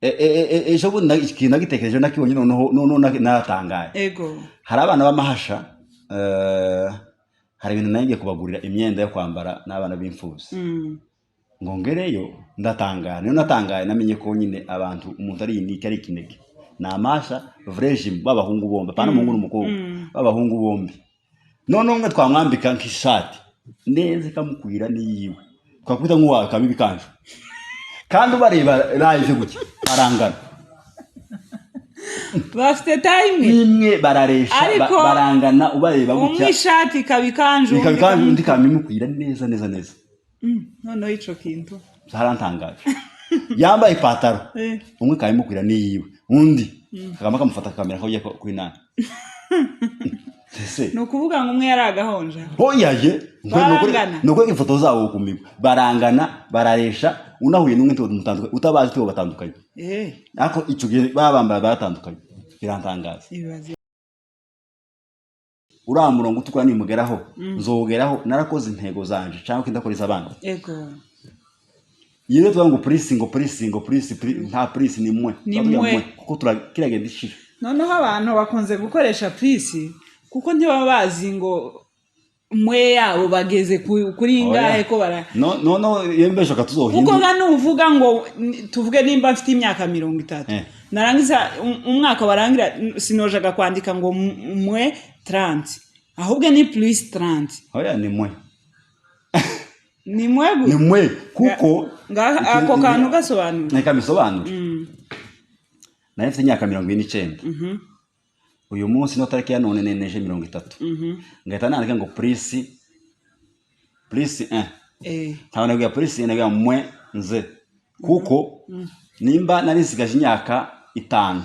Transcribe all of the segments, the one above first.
Ejo bundi ikintu nagitekereje, nakibonye, noneho naratangaye. Hari abana b'amahasha, hari ibintu nanjye kubagurira, imyenda yo kwambara n'abana b'imfubyi. Ngo ngereyo ndatangara. Niyo natangaye, namenye ko nyine abantu, umuntu ari unique, ari ikinege. Ni amasha vrai jumeau b'abahungu bombi, apana umuhungu n'umukobwa, b'abahungu bombi. None umwe twamwambika nk'ishati neza ikamukwira n'iyiwe, twakwita nk'uwawe kaba ibikanju, kandi ubareba live gutya barangana. Bafite taille imwe. Imwe, bararesha. Ariko barangana ubareba umwe gutya. Ishati ikaba ikanju, ikaba undi ikanju, undi ikaba imukwira neza neza neza. Noneho ico kintu Harantangaje, yambaye ipataro, umwe ikaba imukwira n'iyiwe, undi kakaba kamufata kakamera ko ugiye kuri nani ese. Ni ukuvuga ngo umwe yari agahonja? Oyaye. Barangana. Ni ukuri, ifoto zabo ukumirwa, barangana, bararesha. Unahuye n'umwe mutandukanye, utabazi tuba batandukanye. Ariko icyo gihe baba bambaye baratandukanye, birantangaza. Ibaze. Uriya murongo utukura nimugeraho, nzowugeraho narakoze intego zanje cyangwa ndakora iz'abandi. Iyo rero tuvuga ngo plus, ngo plus, ngo plus, nta plus, ni mwe. Ni Tuba tugira mwe. Kuko kiragenda ishira. Noneho abantu bakunze gukoresha plus kuko ntibaba bazi ngo mwe yabo bageze kuri ingahe, ko bara No, no, no, iyo mbeshoka kuko tuzohindura. Nka nuvuga ngo tuvuge nimba mfite imyaka 30, narangiza umwaka warangira, sinojaga kwandika ngo mwe 30, ahubwo ni plus 30. Oya, ni mwe. Ni mwe Ni gusa. mwe kuko Ngaha ako kantu gasobanura. Reka bisobanure. Nari mfite imyaka 49, uyu munsi no tariki ya none neneje 30, ngahita nandika ngo plus 1. Ntabwo nabwira plus, nabwira mwe nze, kuko nimba nari nsigaje imyaka 5,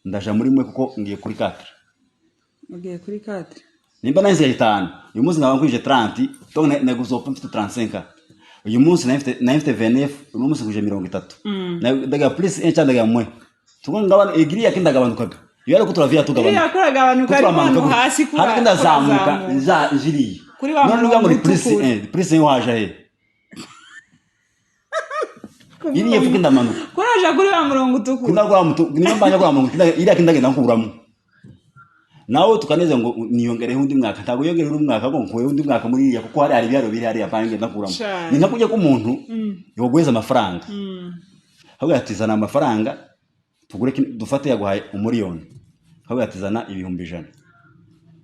ndaja muri mwe kuko ngiye kuri 4. Ugiye kuri 4. Nimba nari nsigaje 5, uyu munsi nkaba nkwije 30, donc naguzopfa mfite 35. Uyu munsi nari mfite 29, uyu munsi nkwije 30. Ndaga plus 1 cyangwa ndaga mwe tuko ngabana igiri yake, ndagabanukaga iyo ariko turavia tugabanuka. Iriya kuragabanuka, ariko hano hasi Hariko ndazamuka. kurazamuka. Nja njiriye Kuri wa none uvuga ngo ni murongo plus utukura. 1, plus 1 waje he? Iriya fuko ndamanuka. Kuraja kuri wa murongo utukura. Kinda kwa mtu niba mbanya kwa muntu iriya kindagenda nkuramo nawe tukaneza ngo niyongereho undi mwaka. Ntabwo yongereho undi mwaka ngo nkuye undi mwaka muri iriya, kuko hari ibiharuro biri hariya mbanya ngenda nkuramo. Cane. Ni nka kujya k'umuntu yoguheza amafaranga, ahubwo ati: "Zana amafaranga tugure dufate." Yaguhaye 1,000,000, ahubwo ati: "Zana 100,000."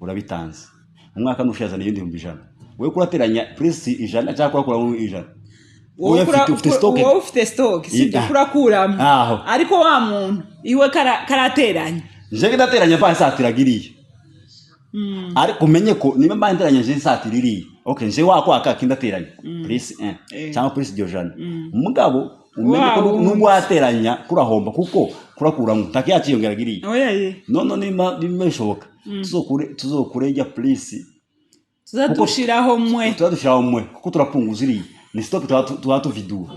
Urabitanze, umwaka nushira zana ibindi 100,000. Wowe kurateranya plus 100 cyangwa kurakuramo 100? Wowe Wowe ufite stock. Wowe ufite stock, sibyo? Kurakuramo. Aho. Ariko wa muntu iwe karateranya. Nje ndateranya mbaye nsatiraga iriya, ariko umenye ko niba mbaye nteranya nje nsatira iriya, okay, nje wakwaka kindateranya plus 1 cyangwa plus iryo jana. Mugabo umenye ko Wa wundi. Nubwo wateranya kurahomba kuko kurakuramo ntakiyakiyongeraga iriya. Oya ye. None nimba bishoboka tuzokure ijya plus. Tuzadushiraho mwe. Tuzadushiraho mwe kuko turapunguza iriya, ni stock tuba tuvidura,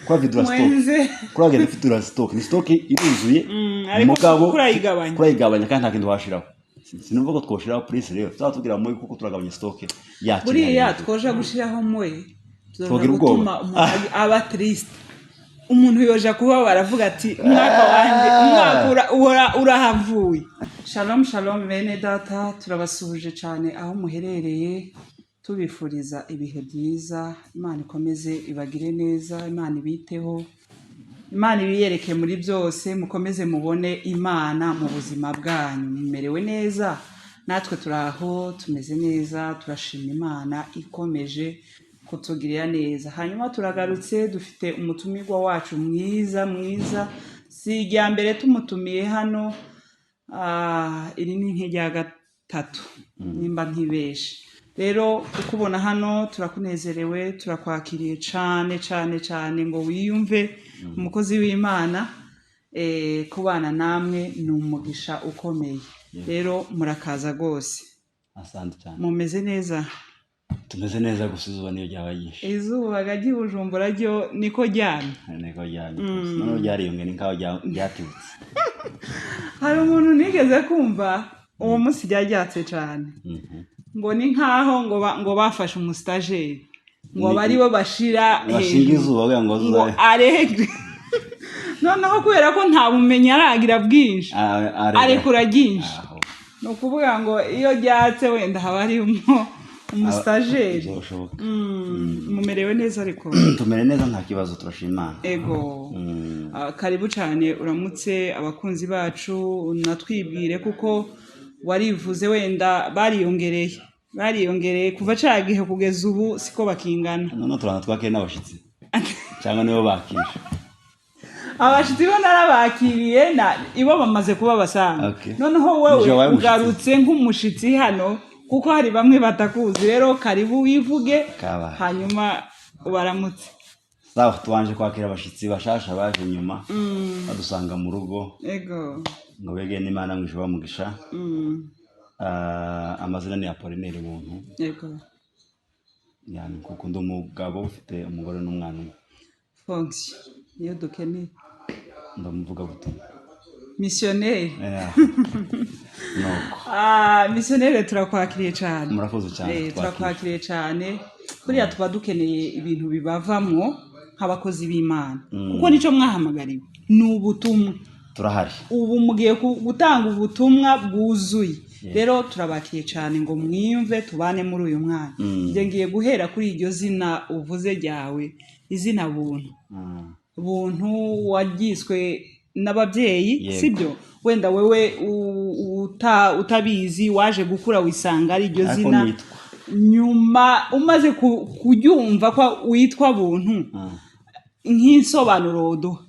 kuravidura stock. Mwenze. Kuragenda tuvidura stock, ni stock iruzuye. Ariko Mugabo kurayigabanya. Kurayigabanya kandi nta kintu washiraho. Sinumva ko twoshiraho plus rero, tuzatubwira mwe kuko turagabanya stock yacu. Buriya twoja gushiraho mwe tuzoja Twogira ubwoba. gutuma umuntu aba triste, umuntu yoja kuba baravuga ati: "Umwaka wanjye, umwaka urahavuye." Shalom shalom, bene data, turabasuhuje cyane aho muherereye, tubifuriza ibihe byiza. Imana ikomeze ibagire neza, Imana ibiteho, Imana ibiyereke muri byose, mukomeze mubone Imana mu buzima bwanyu. Mumerewe neza? Natwe turi aho, tumeze neza, turashima Imana ikomeje kutugirira neza. Hanyuma turagarutse, dufite umutumirwa wacu mwiza mwiza. Si irya mbere tumutumiye hano, iri ni nk'irya gatatu nimba ntibeshe. Rero kukubona hano turakunezerewe, turakwakiriye cane cane cane ngo wiyumve umukozi w'Imana. Kubana namwe ni umugisha ukomeye. Rero murakaza rwose. Asante cyane. Mumeze neza? Tumeze neza, gusa izuba niyo ryabaye ryinshi. Izuba ry'i Bujumbura ryo niko ryamye. Niko ryamye rwose, noneho ryariyongera, ni nkaho ryatibutse. Hari umuntu nigeze kumva uwo munsi ryaryatse cyane, ngo ni nkaho ngo bafashe umusitageri ngo abe aribo bashira Bashinga hejuru izuba kugira ngo ngo zuzabe arege. Noneho kubera ko nta bumenyi aragira bwinshi, arekura ryinshi. Aho. Ni ukuvuga ngo iyo ryatse wenda haba harimo umustajeri. Bizoshoboka. Mumerewe neza ariko? Tumere neza, nta kibazo, turashima Imana. Ego. Karibu cyane, uramutse abakunzi bacu, unatwibwire kuko warivuze wenda bariyongereye kuva ca gihe kugeza ubu siko bakingana. Noneho turana twakire n'abashyitsi cyangwa nibo bakisha? Abashitsi bo narabakiriye, na ibo bamaze kuba basanga. Noneho Nije wewe wabaye umushitsi. ugarutse nk'umushitsi hano kuko hari bamwe batakuzi. Rero karibu, wivuge. Kabaye. Hanyuma ubaramutse. Sawa, tubanje kwakira abashyitsi bashasha baje nyuma badusanga mu rugo ngo begere n'Imana mu ijuru bamugisha. Amazina ni Apollinaire Buntu. Yani kuko ndi umugabo ufite umugore n'umwana umwe. Fonction niyo dukeneye. Ndamuvugabutumwa. Missionnaire. Yeah. Nuko. Missionnaire, turakwakiriye cyane. Murakoze cyane kutwakira. Turakwakiriye cyane. Buriya tuba dukeneye ibintu bibavamwo nk'abakozi b'Imana, kuko nicyo mwahamagariwe ni ubutumwa. Turahari. Ubu mugiye gutanga ubutumwa bwuzuye. Rero turabakiriye cyane ngo mwiyumve, tubane muri uyu mwanya. Njye ngiye guhera kuri iryo zina uvuze ryawe, izina Buntu. Buntu waryiswe n'ababyeyi? Yego. Sibyo? Wenda wewe utabizi, waje gukura wisanga ari iryo Ariko zina. nitwa. Nyuma umaze kuryumva ko witwa Buntu, nk'insobanuro woduha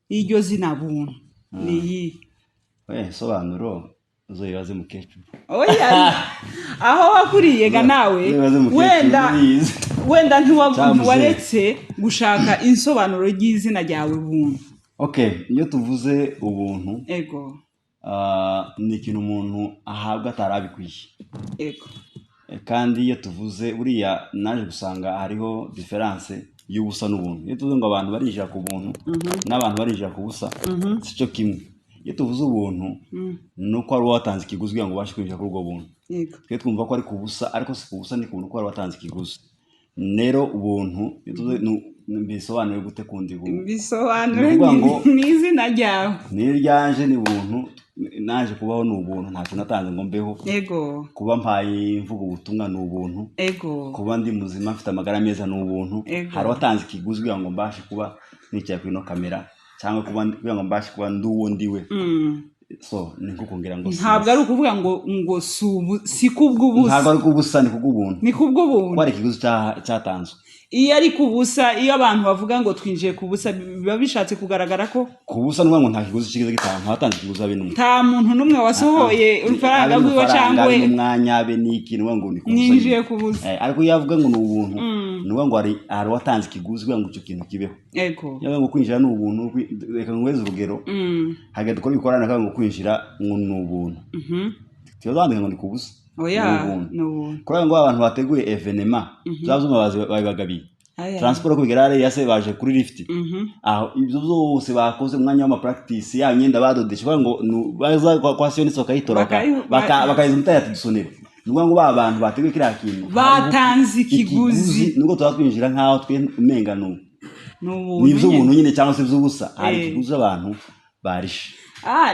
y'iryo zina Buntu ni iyihe? We, sobanuro uzoyibaze mukecuru. Oya, aho wakuriye ga nawe. Uzoyibaze mukecuru. Wenda Niyizi. wenda Cyangwa muzehe. ntiwaretse gushaka insobanuro ry'izina ryawe Buntu. Okay, iyo tuvuze ubuntu, ni ikintu umuntu ahabwa atari abikwiye. Kandi iyo tuvuze buriya naje gusanga hariho différence y'ubusa n'ubuntu. Iyo tuvuze ngo abantu barinjira ku buntu n'abantu barinjira ku busa, si cyo kimwe. Iyo tuvuze ubuntu, ni uko wari watanze ikiguzi kugira ngo ubashe kwinjira kuri ubwo buntu. Twe twumva ko ari ku busa, ariko si ku busa, ni ku buntu kuko wari watanze ikiguzi. Rero ubuntu iyo tuvuze bisobanuye gute kundi buntu? Bisobanure. Ni ukuvuga ngo- Ni izina ryawe. Ni iryanje, ni ubuntu. Naje kubaho ni ubuntu, ntacyo natanze ngo mbeho. Kuba mpaye mvuga ubutumwa ni ubuntu. Kuba ndi muzima, mfite amagara meza, ni ubuntu. Hari uwatanze ikiguzi kugira ngo mbashe kuba nicaye kuri ino kamera, cyangwa kuba kugira ngo mbashe kuba ndi uwo ndiwe. So ni nko kugira ngo Ntabwo ari ukuvuga ngo si si kubw'ubusa. Ntabwo ari kubw'ubusa, ni kubw'ubuntu. Ni kubw'ubuntu. Kuko hari ikiguzi cyatanzwe. Iyo ari ku busa, iyo abantu bavuga ngo twinjiye ku busa, biba bishatse kugaragara ko Ku busa ni ukuvuga ngo nta kiguzi kigeze gitanga, ntawatanze ikiguzi habe n'umwe. Nta muntu n'umwe wasohoye urufaranga Abe rwiwe n'amafaranga, cyangwa abe n'umwanya, abe n'iki, ni ukuvuga ngo ni ku busa Mwinjiye nyine. ku busa. Ariko iyo avuga ngo ni ubuntu, ni ukuvuga ngo hari uwatanze ikiguzi kugira ngo icyo kintu kibeho. Iyo avuga ngo kwinjira ni ubuntu, reka nguheze urugero. Hagati dukora ibikorana ngo kwinjira ngo ni ubuntu, tuba ngo ni ku busa. Oya. Ni ubuntu. Ni ubuntu. Kubera ngo abantu bateguye événement, bya byuma babibagabiye, Aya. transport kubigera hariya se baje kuri lift, aho ibyo byose bakoze umwanya w'amapractice, ya myenda badodesha, kugira ngo baza kwa Sionisi bakayitora, bakayiza umutari ati dusonere. Ni ukuvuga ngo ba bantu bateguye kiriya kintu Batanze ikiguzi. Nubwo tuba twinjira nk'aho twe umenga ni Ni ubuntu ni iby'ubuntu nyine. nyine cyangwa se iby'ubusa, hari ikiguzi abantu barishe.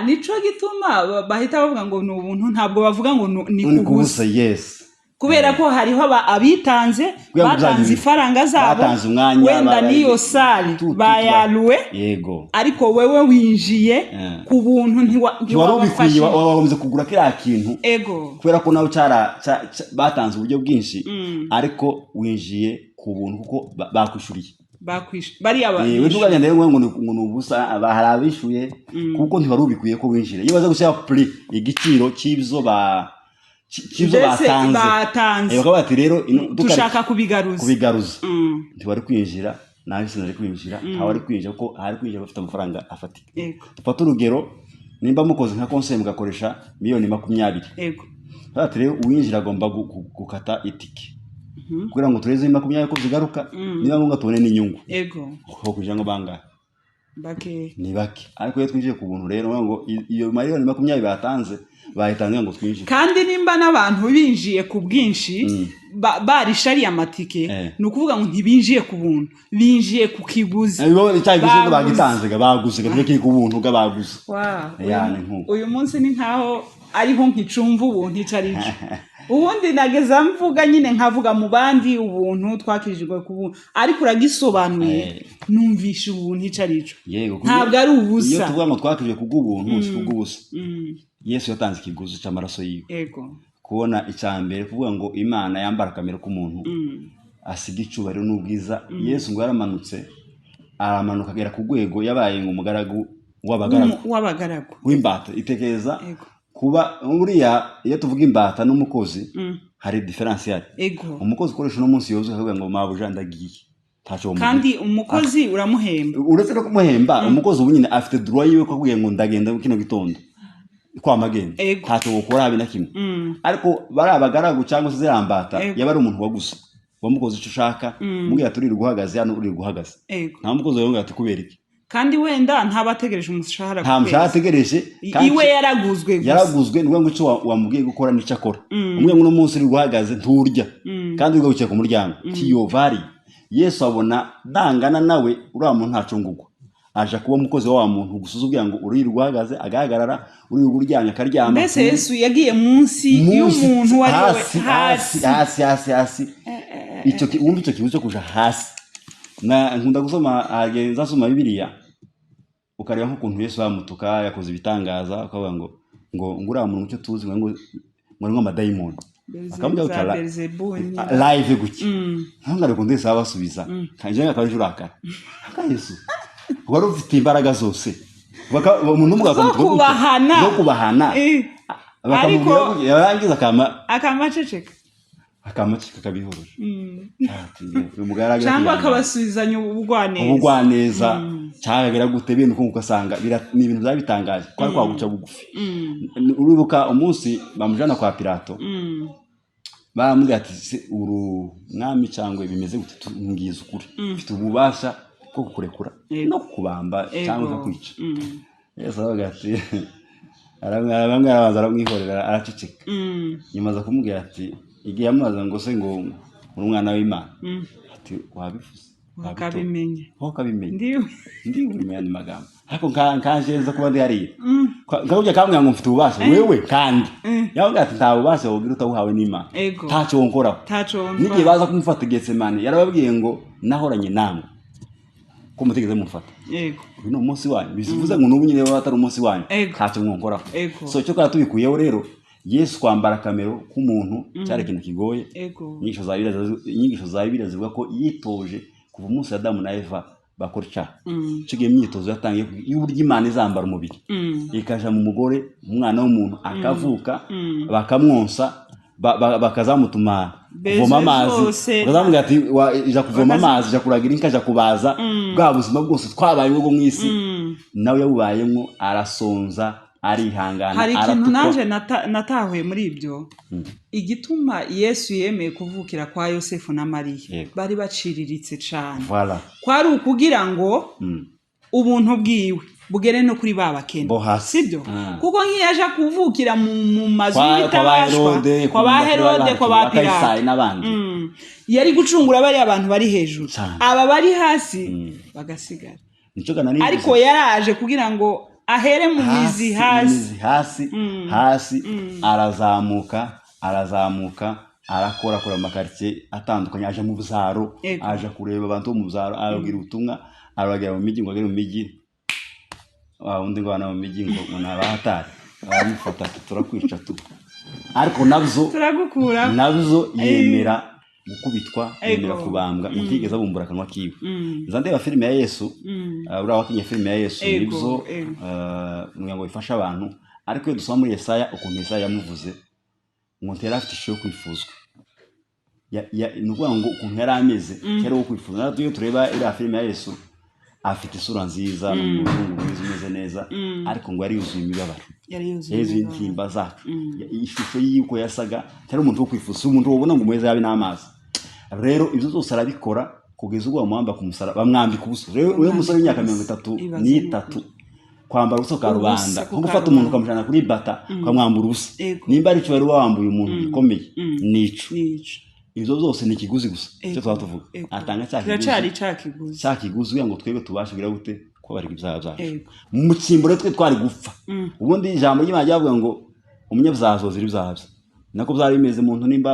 Nico gituma bahita bavuga ngo ni ubuntu, ntabwo bavuga ngo ni ni ku busa. Ku busa, yes. Kubera ko hariho abitanze, Kugira ngo batanze ifaranga zabo, batanze umwanya, wenda n'iyo salle bayaruwe, ariko wewe winjiye ku buntu, ntiwari ubikwiye. ntiwabafashije. Wagombye kugura kiriya kintu kubera ko nawe batanze uburyo bwinshi, ariko winjiye ku buntu kuko bakwishyuriye. Bariya We ntugagende rero ngo ni ubusa, hari abishyuye kuko ntiwari ubikwiye ko winjira. Iyo baza gushyira prix, igiciro cy'ibyo cy'ibyo Mbese batanze, batanze. Bakavuga bati rero Tushaka kubigaruza. Kubigaruza, ntiwari kwinjira, nawe sinari kwinjira, ntawari kwinjira, kuko hari kwinjira bafite amafaranga afatika. Dufate urugero, nimba mukoze nka concert mugakoresha miliyoni 20, bati rero uwinjira agomba gukata itike kugira ngo tureze 20 ko zigaruka, niba ngombwa tubone n'inyungu. Aho kugira ngo bangahe? Bake. Ni bake. Ariko iyo twinjiye ku buntu rero, ngo iyo miliyoni 20 batanze, bayitanze ngo twinjire. Kandi nimba n'abantu binjiye ku bwinshi. Barishariye amatike. Eh. Ni ukuvuga ngo ntibinjiye ku buntu, binjiye ku kiguzi. Cya kiguzi Baguze. Bagitanze ga, baguze ga, kiri ku buntu ga, baguze. Wow. Ya, ni nkuko. Uyu munsi ni nkaho ariho nkicumva ubuntu ico ari cyo. Ubundi nageza mvuga nyine, nkavuga mu bandi ubuntu twakirijwe ku buntu, ariko uragisobanuye. Numvisha ubuntu ico ari cyo. Yego. Ntabwo ari Iyo ubusa. tuvuga ngo twakijwe kubw'ubuntu, si kubw'ubusa. Yesu yatanze ikiguzi cy'amaraso yiwe. Kubona icya mbere, kuvuga ngo Imana yambara akamero k'umuntu, asiga icyubahiro n'ubwiza. Yesu ngo yaramanutse, aramanuka agera ku rwego yabaye ngo umugaragu w'abagaragu. W'abagaragu. W'imbata, itekereza. Kuba buriya iyo tuvuga imbata n'umukozi, hari différence. Umukozi ukoresha uno munsi yoza akavuga ngo mabuja ndagiye, ntacyo wamubwira. Kandi umukozi uramuhemba. Uretse no kumuhemba, umukozi ubu nyine afite droit yiwe ko akubwiye ngo ndagenda kino gitondo kwamagenda, ntacyo wokora habe na kimwe. Ariko bari abagaragu cyangwa se ziriya mbata, yaba ari umuntu waguze, wamukoze icyo ushaka, mubwira ati uririrwa uhagaze hano, uririrwa uhagaze. Nta mukozi wawe ati kubera iki? Kandi wenda ntaba ategereje umushahara Nta ku mushahara kwezi. ategereje kandi Iwe yaraguzwe gusa. Yaraguzwe. Ni ukuvuga ngo icyo wamubwiye gukora nicyo akora. Umwe ngo uno munsi uri uhagaze nturya, kandi uri wicaye ku muryango tiyovari. Yesu abona dangana nawe uriya muntu ntacungugwa, aja kuba umukozi wa wa muntu gusa, uzubwira ngo uririrwa uhagaze agahagarara, uririrwa uryamye akaryama. Mbese Yesu yagiye munsi Munsi, y'umuntu uwo ari we. Hasi, hasi, hasi, hasi, hasi. Icyo wumva icyo kintu cyo kuja hasi. Na nkunda gusoma, hagenza asoma Bibiliya, ukareba nk'ukuntu Yesu bamutuka yakoze ibitangaza, ukavuga ngo uriya muntu icyo tuzi ngo ni nk'amadayimoni, akamubwira za gutya Beelzebuli. Live gutya ntabwo ariko ndetse abasubiza kanje akaba ari urakara aka Yesu wari ufite imbaraga zose. Umuntu umwe Zo bakamutuka gutya. kubahana. Zo kubahana. Bakamubwira Ariko gutya, yarangiza akama akamaceceka. Akamacika akabihorera. Ati, uyu mugaragu Cyangwa yakihangana. akabasubizanya ubugwaneza. Ubugwaneza cyangwa agira gute bintu ukumva ugasanga ni ibintu byaba bitangaje kwari kwaguca bugufi. Uribuka umunsi bamujana kwa Pilato, baramubwira ati se uri umwami cyangwa bimeze gute? Mbwiza ukuri, mfite ububasha bwo kukurekura no kukubamba cyangwa nkakwica. Yesu aravuga ati, bamwe arabanza aramwihorera, araceceka. Nyuma aza kumubwira ati, igihe yamubaza ngo se ngo uri umwana w'Imana, ati wabivuze. Wakabimenya. Wakabimenya. Ndiwe. Ndiwe, mu yandi magambo. Ariko nkaje nza kuba ndi hariya, nkakubwira kambwira ngo mfite ububasha wewe, kandi yambwira ati nta bubasha wogira utawuhawe n'Imana. Ntacyo wonkoraho. Ntaco N'igihe baza kumufata i Getsemani, yarababwiye ngo nahoranye namwe ko mutigeze mumufata. Uyu ni umunsi wanyu, bivuze ngo n'ubu nyine baba atari umunsi wanyu, ntacyo mwonkoraho. So cyo twaba tubikuyeho rero, Yesu kwambara akamero k'umuntu cyari ikintu kigoye. Inyigisho za Bibiliya zivuga ko yitoje kuva umunsi Adamu na Eva bakora icyaha. Icyo gihe imyitozo yatangiye y'uburyo Imana izambara umubiri, ikaja mu mugore, umwana w'umuntu akavuka, bakamwonsa, bakazamutuma Beze kuvoma amazi, zose. Bakazamubwira ati ija kuvoma amazi, ija kuragira inka, ija kubaza. Bwa buzima bwose twabayeho bwo mu isi, nawe yabubayemo, arasonza, arihangana, Hari ikintu aratukwa. naje natahuye muri ibyo, igituma Yesu yemeye kuvukira kwa Yosefu na Mariya. Bari baciriritse cane. Voilà. Kwari ukugira ngo ubuntu bwiwe bugere no kuri ba bakene. Bo hasi. Sibyo? Ah. Kuko nk'iyo aje kuvukira mu mazu Kwa ba y'ibitabashwa, Herode, kwa ba Herode, kwa ba Kayisari Pilato, n'abandi. Yari gucungura bariya abantu bari hejuru, Cane. aba bari hasi bagasigara. Nico kana nivuze. Ariko yaraje kugira ngo ahere mu mizi hasi. Imizi hasi, hasi, arazamuka, arazamuka, arakora, akora mu makaritsiye atandukanye, aja mu byaro, aja kureba abantu bo mu byaro, arababwira ubutumwa, arabagera mu mijyi, ngo agere mu mijyi, wa wundi ngo abana mu mijyi ngo ni abahatari, baramufata ati turakwica tu. Ariko nabyo Turagukura. nabyo yemera gukubitwa, yemera kubambwa, mutigeze abumbura akanwa kiwe. Nza ndeba filime ya Yesu, uriya wakinye filime ya Yesu, nibyo, kugira ngo bifashe abantu. Ariko iyo dusoma muri Yesaya ukuntu Yesaya yamuvuze ngo ntiyari afite ishusho yo kwifuzwa. Ni ukuvuga ngo ukuntu yari ameze yari uwo kwifuzwa. Natwe iyo tureba iriya filime ya Yesu, afite isura nziza, ni umuzungu mwiza umeze neza, ariko ngo yari yuzuye imibabaro. Yari yuzuye Yuzuye imibabaro. intimba zacu. Ishusho y'uko yasaga, atari umuntu wo kwifuza, si umuntu wabona ngo umuheze yabe n'amazi. Rero ibyo byose arabikora kugeza ubwo bamuhamba ku musaraba, bamwambika ubusa. Rero uyu musore w'imyaka 33 Ibaze. kwambara ubusa kwa Ubusa rubanda, ku nko gufata umuntu karubanda. ukamujyana kuri bata ukamwambura ubusa. Nimba ari cyo wari wambuye umuntu gikomeye, nico. Nico. Ibyo byose ni ikiguzi gusa. Icyo twaba tuvuga, atanga cya Kiracari kiguzi, ca kiguzi. Cya kiguzi kugira ngo twebwe tubashe kugira gute? Kubabarirwa ibyaha byacu. Mu cyimbo rero twe twari gupfa. Ubundi ijambo ry'Imana ryavuga ngo umunyabyaha azozira ibyaha bye. Nako byari bimeze. Umuntu nimba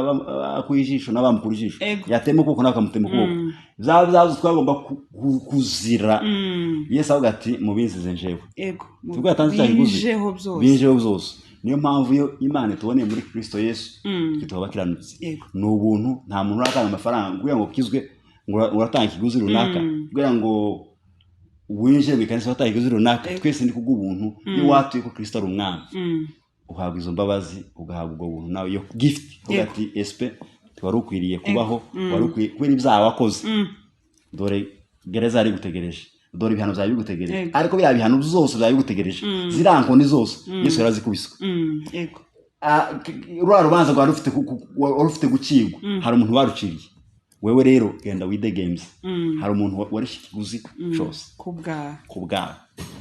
akuye ijisho, nawe bamukura ijisho, yatema ukuboko, nawe akamutema ukuboko. Byaha byazo twagomba kuzira. Yesu avuga ati: "Mubinzize njewe." Tubwo yatanze cya kiguzi. Binjeho byose. Binjeho byose. Niyo mpamvu iyo Imana ituboneye muri Kristo Yesu, twe tuba bakiranutse. Ni ubuntu. Nta muntu uratanga amafaranga kugira ngo ukizwe, ngo uratanga ikiguzi runaka, kugira ngo winjire mu ikanisa watanga ikiguzi runaka. Twese ni kubw'ubuntu. Iyo watuye ko Kristo ari umwami, uhabwa izo mbabazi, ugahabwa ubwo buntu nawe, iyo gift, uvuga ati: "Espe wari ukwiriye kubaho, wari ukwiye kubera ibyaha wakoze, dore gereza yari igutegereje, dore ibihano byari bigutegereje." Ariko biriya bihano byose byari bigutegereje, ziriya nkoni zose, Yesu yarazikubiswe. Ah, ruriya rubanza rwari rufite wari rufite gucibwa, hari umuntu waruciriye. Wewe rero genda widegemze. Hari umuntu warishe ikiguzi cyose ku bwawe. Ku bwawe.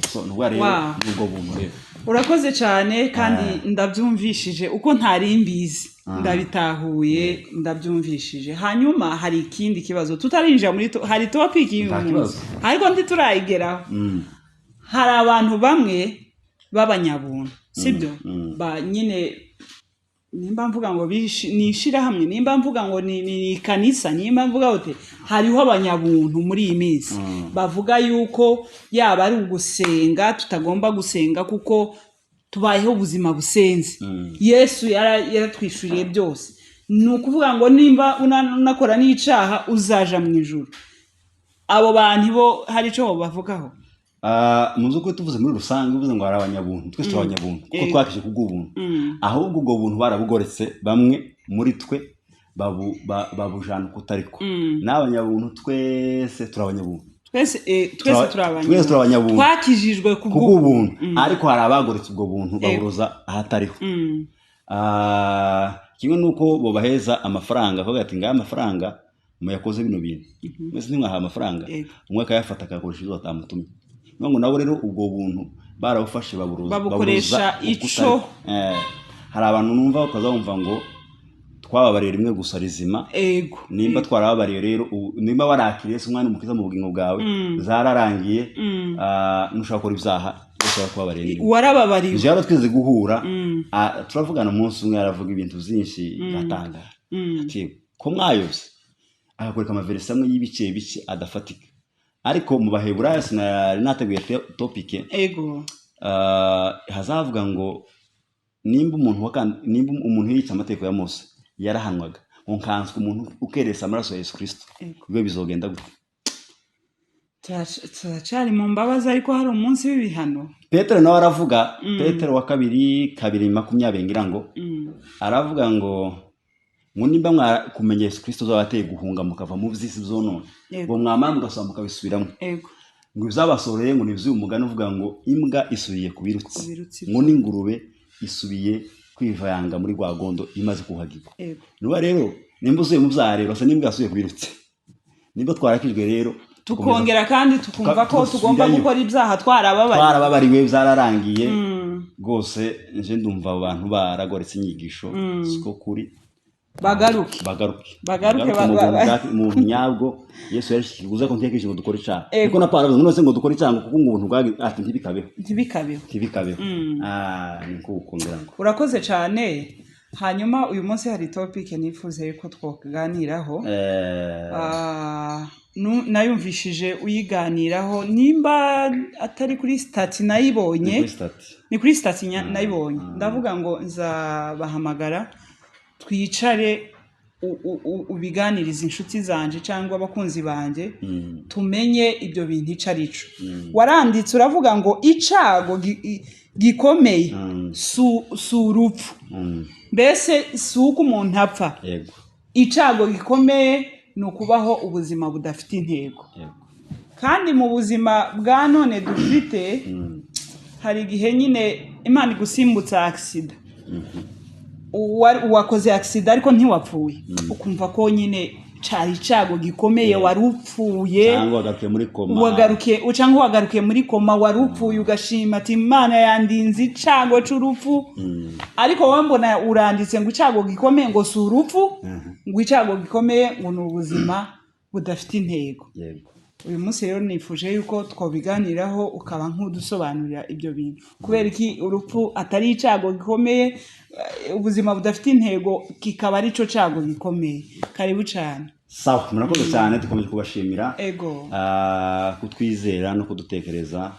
So ni ubwa rero, ni ubwo buntu rero. Urakoze cyane, kandi ndabyumvishije uko ntari mbizi, ndabitahuye, ndabyumvishije. Hanyuma hari ikindi kibazo tutarinjira muri hari topic y'uyu Nta munsi, kibazo. ariko ntiturayigeraho. Hari abantu bamwe b'abanyabuntu, sibyo? Ba nyine, nimba mvuga ngo ni ishirahamwe, nimba mvuga ngo ni ikanisa, nimba mvuga ute, hariho abanyabuntu muri iyi minsi bavuga yuko yaba ari ugusenga tutagomba gusenga kuko tubayeho ubuzima busenze. Yesu yaratwishuriye byose. Ni ukuvuga ngo nimba unakora n'icaha uzaja mu ijuru. Abo bantu bo hari icyo bavugaho? Ah, mu by'ukuri tuvuze muri rusange, uvuze ngo hari abanyabuntu, twese turi abanyabuntu kuko twakije kubw'ubuntu. Ahubwo ubwo buntu barabugoretse, bamwe muri twe babujana uko utariko. N'abanyabuntu, twese turi abanyabuntu. Twese turi abanyabuntu. Twese turi abanyabuntu. Twakijijwe kubw'ubuntu, ariko hari abagoretse ubwo buntu, baburoza ahatariho. Ah, kimwe n'uko bobaheza amafaranga, bakavuga ati: "Ngaya amafaranga, muyakoze bino bintu." Mwese ntimwahawe amafaranga? Yego. Umwe akayafata akayakoresha ibyo batamutumye. Niyo ngo nabo rero ubwo buntu barabufashe, baburoza, Babukoresha baburoza uko ico. utari. Hari abantu numva ukaza wumva ngo twababariye rimwe gusa rizima. Nimba twarababariye rero, nimba warakiriye Yesu umwami mukiza mu bugingo bwawe, zararangiye. Nushaka gukora ibyaha, Yesu arakubabariye rimwe. Warababariwe. Ije rero twize guhura, turavugana umunsi umwe, aravuga ibintu byinshi, ndatangara. Ati: "Ko mwayobye?" Akakwereka amaverisi amwe y'ibice bice adafatika. Ariko mu Baheburayo, sinari nateguye topic, hazavuga ngo nimba umuntu yica amategeko ya Mose yarahanwaga, ngo nkanswe umuntu ukeresa amaraso ya Yesu Kristo, bibe bizogenda gute? Turacari mu mbabazi, ariko hari umunsi w'ibihano. Petero nawe aravuga, Petero wa kabiri 2:20 ngira ngo, aravuga ngo nimba kumenya Yesu Kristo zabateye guhunga mukava mu by'isi byonone, ngo mwamara mugasaba mukabisubiramo, ngo ibyabasoreye ngo ni iby'uyu mugani uvuga ngo imbwa isubiye ku birutsi, Ku birutsi. ngo n'ingurube isubiye kwivanga muri rwagondo imaze kuhagirwa. Nuba rero nimba usubiye mu byaha rero, asa n'imbwa yasubiye ku birutsi. Nimba twarakijwe rero, Tukongera kandi tukumva ko tugomba tugasubirayo. gukora ibyaha twarababariwe. Twarababariwe, byararangiye rwose. Nje ndumva abo bantu baragoretse inyigisho, siko kuri. Bagaruke. Bagaruke. Bagaruke, mu buntu mu buntu nyabwo. Yesu yarishikiguza ko ntiyakije ngo dukore icyaha. Kuko na Pawulo aravuze ngo none se ngo dukore icyaha, ngo kuko ngo ubuntu bwagi, ati: "Ntibikabeho." Ntibikabeho. Ntibikabeho. Ah, ni kuko ngira ngo Urakoze cyane. Hanyuma uyu munsi hari topic nifuza yuko twaganiraho. Ah, nayumvishije uyiganiraho, nimba atari kuri status nayibonye. Ni kuri status. Ni kuri status nayibonye. Ndavuga ngo nzabahamagara twicare, ubiganirize inshuti zanje cyangwa abakunzi banjye, tumenye ibyo bintu ico ari cyo. Waranditse uravuga ngo icago gikomeye si urupfu. Mbese si uko umuntu apfa. Icago gikomeye ni ukubaho ubuzima budafite intego. Kandi mu buzima bwa none dufite, hari igihe nyine Imana igusimbutsa accident. Wakoze accident ariko ntiwapfuye, ukumva ko nyine Cari icago gikomeye, wari upfuye. Cyangwa wagarukiye muri koma. Wagarukiye, cyangwa wagarukiye muri koma, wari upfuye, ugashima ati: "Imana yandinze icago c'urupfu." Ariko wowe mbona uranditse ngo icago gikomeye ngo si urupfu, ngo icago gikomeye ngo ni ubuzima budafite intego. Uyu munsi rero nifuje yuko twabiganiraho, ukaba nk'udusobanurira ibyo bintu, kubera iki urupfu atari icago gikomeye, ubuzima budafite intego kikaba ari cyo cago gikomeye. Karibu cyane. Sawa, murakoze cyane, dukomeje kubashimira kutwizera no kudutekereza,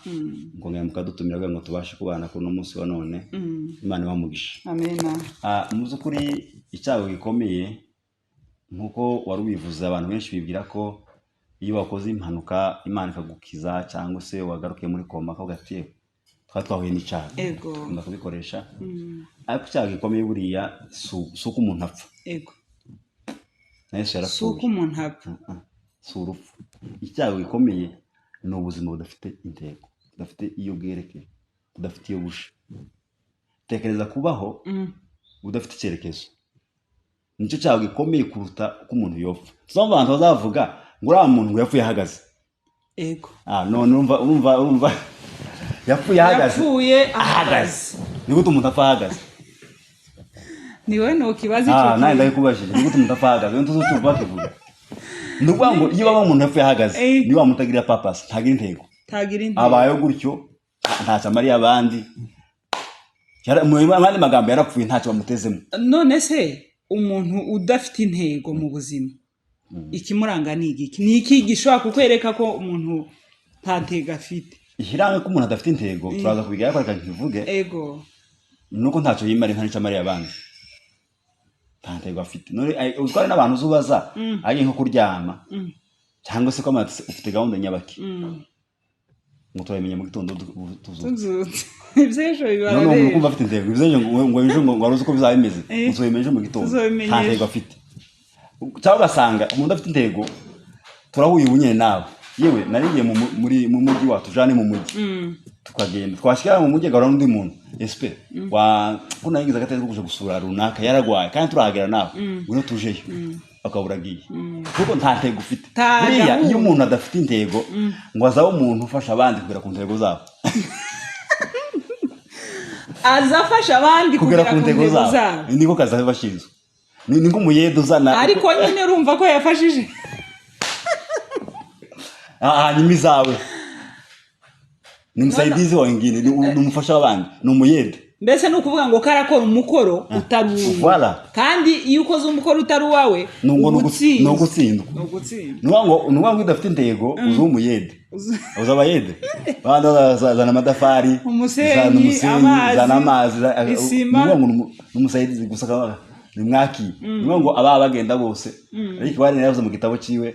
mukongera mukadutumira kugira ngo tubashe kubana kuri uno munsi wa none. Imana ibahe umugisha. Amena. Mu by'ukuri icyago gikomeye, nk'uko wari ubivuze, abantu benshi bibwira ko iyo wakoze impanuka Imana ikagukiza, cyangwa se wagarukiye muri koma, akavuga ati: "Yewe, twari twahuye n'icyago." Ukunda kubikoresha, ariko icyago gikomeye buriya si uko umuntu apfa. Na Yesu Si yarapfuye. uko umuntu apfa. Si urupfu. Icyago gikomeye ni ubuzima budafite intego, budafite iyo bwerekeye, budafite iyo busha. Tekereza kubaho udafite icyerekezo, nicyo cyago gikomeye kuruta uko umuntu yopfa. Tuzumva abantu bazavuga ngo uriya muntu ngo yapfuye ahagaze. None urumva yapfuye ahagaze. Yapfuye ahagaze. Ni gute umuntu apfa ahagaze? Niwe ntukibaza icyo Nawe kintu. ndabikubajije, ni gute umuntu apfa ahagaze? Ntuzumva bakivuga. Ni ukuvuga ngo iyo baba umuntu yapfuye ahagaze, ni wa muntu utagira purpose, ntagira intego. Tagira intego. Abayeho gutyo, ntacyo amariye abandi. Mu yandi magambo, yarapfuye, ntacyo bamutezemo. None se umuntu udafite intego mu buzima, ikimuranga ni igiki? Ni iki gishobora kukwereka ko umuntu nta ntego afite? Ikiranga ko umuntu adafite intego, turaza kubigeraho, reka nkivuge, nuko ntacyo yimariye, nta n'icyo amariye abandi, nta ntego afite. None uziko hari n'abantu uzubaza agiye nko kuryama, cyangwa se ko amazi, ufite gahunda nyabaki? Ngo turabimenya mu gitondo tuzutse. Tuzutse, iby'ejo biba. None umuntu kumva afite intego, bivuze ngo ejo ngo wari uzi uko bizaba bimeze, ngo tuzabimenya ejo mu gitondo. Tuzabimenya Nta ejo. ntego afite. Cyangwa ugasanga umuntu udafite intego, turahuye ubu nyine nawe, yewe narigiye mu mujyi wacu, tujane mu mujyi, tukagenda, twashyira mu mujyi agahura n'undi muntu, esipe wa ko nagize agateze ko kuja gusura runaka yaragwaye, kandi turahagera nawe, ngwino tujeyo, akaba uragiye kuko nta ntego ufite. Nta Buriya gahunda. iyo umuntu adafite intego, ngo azabe umuntu ufasha abandi kugera ku ntego zabo. Aza afasha abandi kugera ku ntego zabo. Zabo. Niko kazi aba bashinzwe, ni nk'umuyede uzana. Ariko nyine urumva ko yafashije. Hanyuma izawe ni msaidizi wa wengine, ni umufasha w'abandi, ni umuyede. Mbese ni ukuvuga ngo karakora umukoro utari uwawe. Voilà. Kandi iyo ukoze umukoro utari uwawe, Ni ngo uba utsinzwe. ni ugutsindwa. Ni ugutsindwa. Ni ukuvuga ngo iyo udafite intego uza umuyede, uza abayede abandi bazana amatafari, Umusenyi, zana umusenyi, amazi, zana amazi, isima. Ni ukuvuga ngo ni umusaidizi gusa, ni mwaki, ni ukuvuga ngo ababa bagenda bose. Ariko bari yaravuze mu gitabo ciwe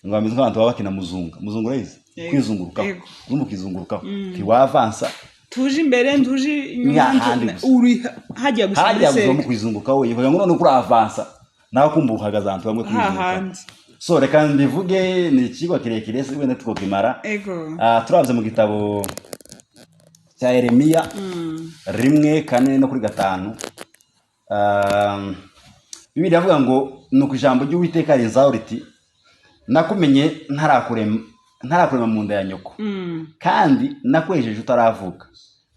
ngo bameze nk'abantu baba bakina muzunga. Muzunga urayizi? Yego. Kwizungurukaho. Yego. Urumva, ukizungurukaho ntiwavansa. Tuje imbere, ntuje inyuma. Ni ahandi gusa. Uri hajya gusa muri Hajya gusa mu seke. kwizungurukaho, ukagira ngo none uko uravansa, nawe kumva uhagaze ahantu hamwe, kwizungurukaho. Hahandi. So reka mbivuge, ni ikigwa kirekire, si wenda tukokimara. Turabye mu gitabo cya Yeremiya 1:4 no kuri 5. Bibiliya iravuga ngo: "Nuko ijambo ry'Uwiteka rinzaho riti: Nakumenye ntarakurema mu nda ya nyoko, kandi nakwejeje utaravuka,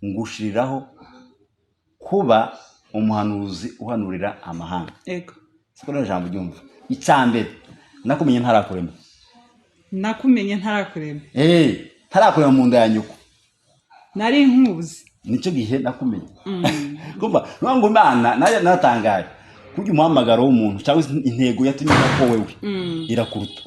ngushiriraho kuba umuhanuzi uhanurira amahanga." Siko rino jambo ryumva? Icya mbere, nakumenye ntarakurema. Nakumenye ntarakurema. Ntarakurema mu nda ya nyoko. Nari nkuzi. Nicyo gihe nakumenye. Kumva nuvuga ngo Imana nayo naratangaye, kurya umuhamagaro w'umuntu cyangwa se intego yatumye ko wewe irakuruta.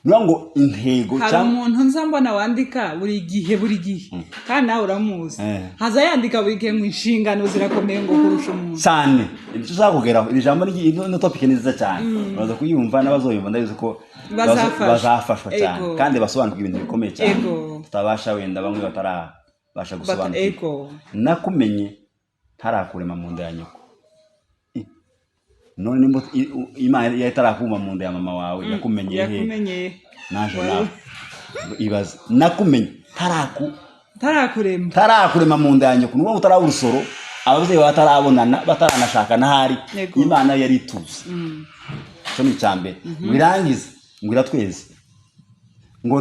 Nuvuga ngo intego Hari cyangwa umuntu nza mbona wandika buri gihe, buri gihe, kandi nawe uramuzi. Haza yandika buri gihe ngo inshingano zirakomeye ngo kurusha umuntu. Cyane, ibyo ushaka kugeraho. Iri jambo ino topic ni nziza cyane, baza kuyumva n'abazoyumva, ndabizi ko Bazafashwa. bazafashwa cyane, kandi basobanukirwa ibintu bikomeye cyane tutabasha, wenda bamwe batarabasha gusobanukirwa. Nakumenye ntarakurema mu nda ya nyoko. None nimba Imana yari itarakuma mu nda ya mama wawe, yakumenyeye he? Yakumenyeye. Naje nawe ibaze, nakumenye Ntarakurema. ntarakurema mu nda ya nyoko. Ni ukuvuga ngo utaraba urusoro, ababyeyi batarabonana, bataranashakana, ahari Imana yari ituze. Icyo ni icya mbere. Ngo irangize ngo iratweze, ngo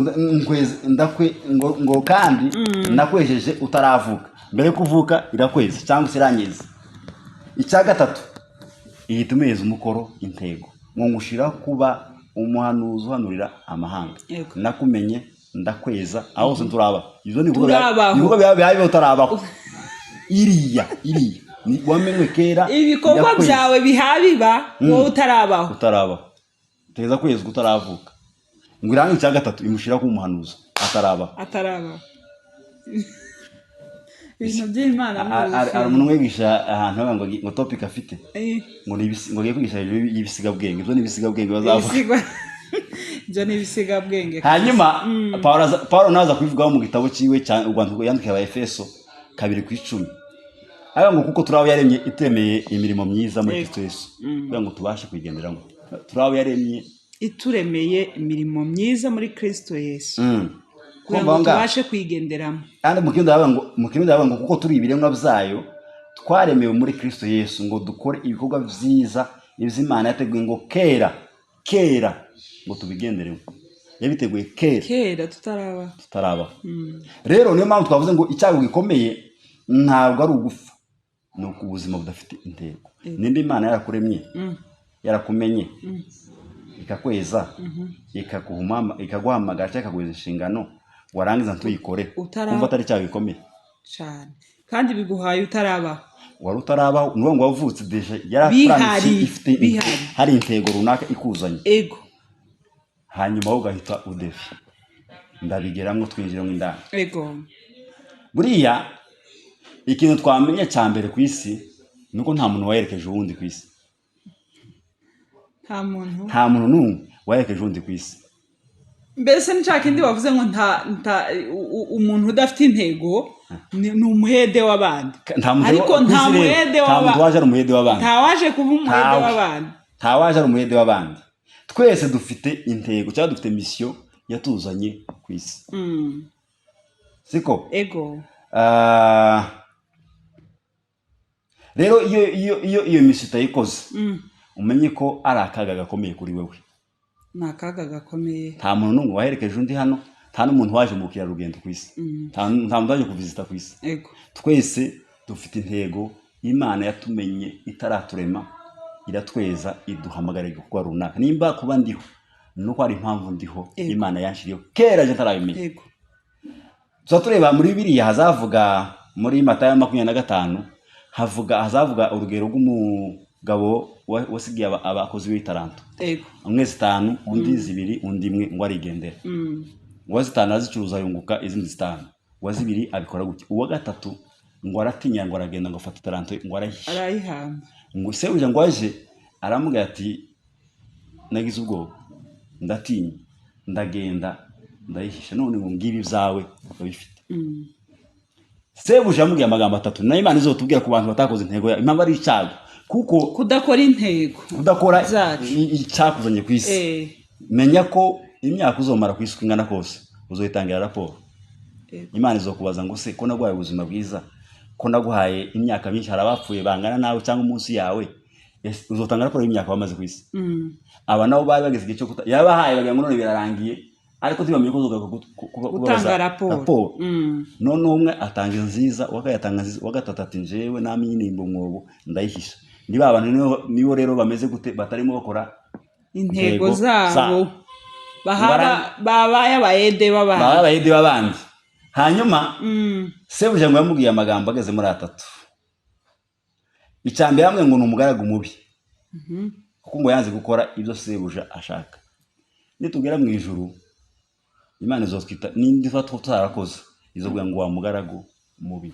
ndakwe, ngo kandi nakwejeje utaravuka. Mbere yo kuvuka irakweza cyangwa se iranyeza. Icya gatatu, ihita imeza umukoro, intego, ngo ngushira kuba umuhanuzi uhanurira amahanga. Nakumenye, ndakweza, aho hose nturabaho. Ibyo ni ibikorwa Turabaho. ibikorwa biba utarabaho. Iriya wamenywe kera. Ibikorwa irakweza. byawe bihabiba wowe utarabaho. Utarabaho, teza kwezwa utaravuka. Ngo irange, icya gatatu, imushyira kuba umuhanuzi atarabaho. Atarabaho. Ibintu by'Imana ni Hari umuntu umwigisha ahantu bavuga ngo topic afite Eh, ngo ni ngo agiye kwigisha hejuru y'ibisigabwenge. Ibyo ni ibisigabwenge bazavuga. Ibyo ni ibisigabwenge. Hanyuma Paulo nawe aza kubivugaho mu gitabo cyiwe cya urwandiko yandikiye Abaefeso 2:10, avuga ngo kuko turi abo yaremye, itemeye imirimo myiza muri Kristo Yesu, kugira ngo tubashe kuyigenderamo. Turi abo yaremye. Ituremeye imirimo myiza muri Kristo Yesu kugira Kumva ngo aho ngaho. tubashe kuyigenderamo. Kandi mu kirundi baravuga ngo, mu kirundi baravuga ngo kuko turi ibiremwa byayo, twaremewe muri Kristo Yesu ngo dukore ibikorwa byiza, ibyo Imana yateguye ngo kera kera ngo tubigenderemo. Yabiteguye kera. Kera tutaraba. Tutarabaho. Rero niyo mpamvu twavuze ngo icyago gikomeye ntabwo ari ugufa, ni uko ubuzima budafite intego. Nimba Imana yarakuremye, yarakumenye, ikakweza, ikaguhamagara cyangwa ikaguha inshingano, warangiza ntuyikore, wumva atari icyago gikomeye? Cyane, kandi biguhaye utarabaho. Wari utarabaho, ni ukuvuga ngo wavutse déjà Bihari, yarapuranitse, ifite bihari. hari intego runaka ikuzanye. Hanyuma wowe ugahita udefi. Ndabigeramo, twinjiramo indani. Buriya ikintu twamenya cya mbere ku isi ni uko nta muntu waherekeje uwundi ku isi. Nta muntu. Nta muntu n'umwe waherekeje uwundi ku isi. Mbese ni cya kindi wavuze ngo nta umuntu udafite intego ni umuhede w'abandi. Nta muntu Ariko ku nta isi rero, muhede nta muntu waje ari umuhede w'abandi. Nta waje kuba umuhede Ntawe. w'abandi. Nta waje ari umuhede w'abandi. Twese dufite intego cyangwa dufite mission yatuzanye ku isi. Siko? Ego. Ah, rero iyo mission utayikoze, umenye ko ari akaga gakomeye kuri wewe. Ni akaga gakomeye. Nta muntu n'umwe waherekeje undi hano, nta n'umuntu waje mu bukerarugendo ku isi, nta muntu waje kuvisita ku isi. Twese dufite intego. Imana yatumenye itaraturema, iratweza, iduhamagara igikorwa runaka. Nimba kuba ndiho, ni uko hari impamvu ndiho. Imana yanshiriyeho kera je ntarabimenya. Tuba tureba muri biriya, hazavuga muri Matayo 25, havuga, hazavuga urugero rw'umugabo wasigiye abakozi b'itaranto. Umwe zitanu, undi zibiri, undi imwe, ngo arigendera. Uwa zitanu arazicuruza, yunguka izindi zitanu. Uwa zibiri abikora gutya. Uwa gatatu ngo aratinya, ngo aragenda, ngo afata itaranto, ngo arayihisha. Arayihamba. Ngo sebuja ngo aje, aramubwira ati: "Nagize ubwoba, ndatinya, ndagenda ndayihisha, none ngo ngibi ibyawe urabifite." Sebuja yamubwiye amagambo atatu nayo Imana izotubwira ku bantu batakoze intego yayo, impamvu ari icyago, kuko kudakora intego kudakora zacu. Icyakuzanye ku isi. Menya ko imyaka uzomara ku isi uko ingana kose, uzoyitangira raporo. Imana izokubaza ngo: "Se ko naguhaye ubuzima bwiza, ko naguhaye imyaka myinshi, hari abapfuye bangana nawe cyangwa munsi yawe?" Ese uzotanga raporo y'imyaka wamaze ku isi? Aba nabo bari bageze igihe cyo kuta yabahaye, bagira ngo none birarangiye, ariko ntibamenye ko uzogaruka gutanga kubabaza raporo. Raporo. None umwe atanga nziza, uwa kabiri atanga nziza, uwa gatatu ati: "Njyewe namye nimba umwobo, ndayihisha." Niba abantu nibo rero bameze gute, batarimo bakora intego intego zabo, zabo. Bahaba babaye abayede b'abandi. Baba abayede b'abandi. Hanyuma sebuja ngo yamubwiye amagambo ageze muri atatu. Icya mbere yamubwiye ngo ni umugaragu mubi, kuko ngo yanze gukora ibyo sebuja ashaka. Nitugera mu ijuru, Imana izotwita n'indi tuba tutarakoze, izobwira ngo: "Wa mugaragu mubi."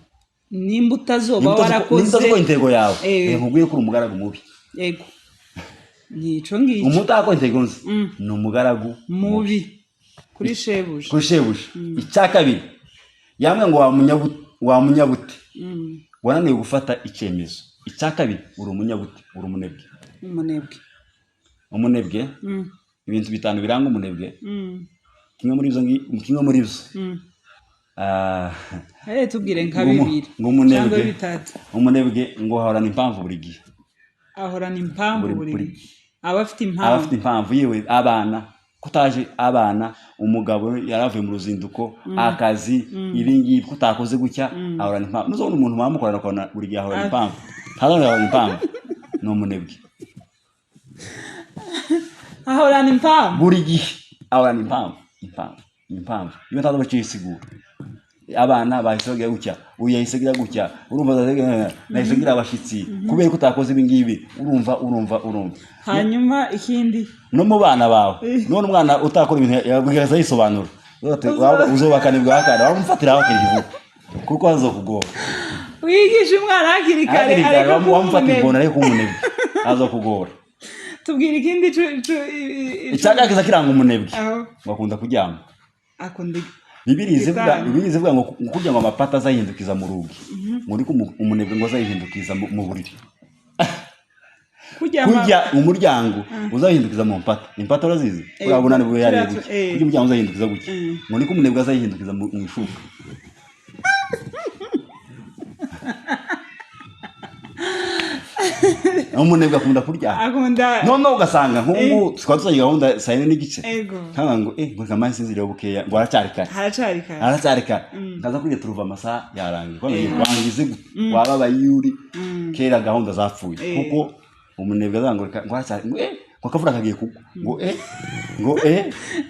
Nimba utazoba Nimba warakoze utazokora intego yawe, reka nkubwire ko uri umugaragu mubi. Yego, nico ngicyo. Umuntu utakora intego nzi ni umugaragu mubi kuri shebuja. Kuri shebuja. Icya kabiri yambwiye ngo: "Wa munyabute, wananiwe gufata icyemezo." Icya kabiri, uri umunyabute, uri umunebwe. Umunebwe. Umunebwe. Ibintu bitanu biranga umunebwe. Kimwe muri ibyo kimwe muri byo, tubwire nka bibiri ngo umunebwe cyangwa bitatu. Umunebwe ngo ahorana impamvu buri gihe. Ahorana impamvu buri buri gihe. Aba afite Aba impamvu. afite impamvu. Yewe, abana kutaje, abana, umugabo yaravuye mu ruzinduko, akazi, ibi ngibi kutakoze gutya, ahorana impamvu. Nuzabona umuntu wamukorana ukabona buri gihe ahorana impamvu, ntazabona ahorana impamvu, ni umunebwe. Ahorana impamvu. Buri gihe ahorana impamvu, impamvu, impamvu. Iyo ntazi icyo yisigura, abana bahise bagira gutya, uyu yahise agira gutya, urumva nahise ngira abashyitsi kubera ko utakoze ibi ngibi, urumva, urumva, urumva. Hanyuma ikindi? No mu bana bawe, none umwana utakora ibintu yabwiriza yisobanura. Uzubakana bwa wamufatira hakiri vuba kuko azokugora. Wigisha umwana hakiri kare. Hakiri kare. Areke kuba Wamufata umunebwe. ingona ariko umunebwe azokugora. Tubwira ikindi Icyaga kiza kiranga umunebwe, Aho. ngo akunda kuryama. Akunda Bibiri zivuga Gitari. Bibiri zivuga ngo kugira ngo amapata azayihindukiza mu rugi, ngo niko umunebwe ngo azayihindukiza mu buriri. Kuryama. Kurya umuryango uzahindukiza mu mpata. Impata urazizi? Uriya bunani bwo yariye gutya. Kurya umuryango uzahindukiza gutya, ngo niko umunebwe azayihindukiza mu ishuka. Umunebwe akunda kuryama. Akunda. Noneho ugasanga nk'ubu twaba tuzanye gahunda saa 4:30, Ego. nkaba ngo ngo reka mbanze nsinzire bukeya, ngo haracyari kare. Haracyari kare. Haracyari kare, nkaza kurya turuva amasaha yarangiye. Kuko wangize gute wababaye iyo uri kera gahunda zapfuye, kuko umunebwe azavuga ngo reka, ngo haracyari, ngo ngo akavura kagiye kugwa, ngo ngo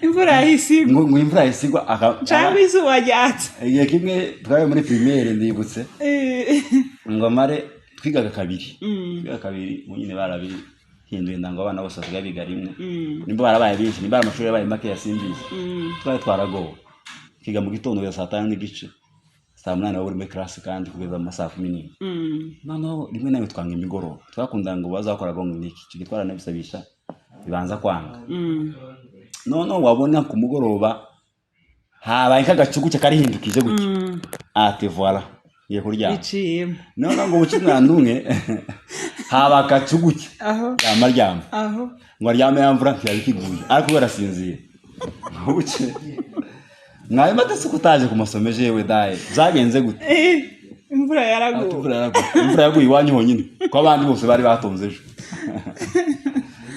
Imvura yahise igwa. ngo imvura yahise igwa Cyangwa izuba ryatse. Igihe kimwe twari muri primaire, ndibutse, ngo amare twigaga kabiri, twigaga kabiri. Ubu nyine barabihinduye, ndango abana bose basigaye biga rimwe, nimba barabaye benshi, nimba amashuri yabaye make, simbizi. Twari twaragowe, twiga mu gitondo kugeza saa 5:30, saa 8 waba uri muri classe, kandi kugeza mu masaha 11. Noneho rimwe na rimwe twanga imigoroba, twakunda ngo bazakora gongo niki icyo gitwara nabisabisha bibanza kwanga. Noneho wabona ku mugoroba habaye nk'agacuguke karihindukije gutya, ati voila, ngiye kuryama. Biciyemo. Noneho ngo buce umwana umwe haba agacuguke, Aho. yama aryama. Aho. Ngo aryame, ya mvura ntiyari ikiguye, ariko we arasinzira. Ngo buce mwarimu ati: "Se ko utaje ku masomo ejo, yewe daye, byagenze gute?" Imvura Ati, yaraguye. Imvura yaraguye. Imvura yaguye iwanyu honyine, ko abandi bose bari batonze ejo?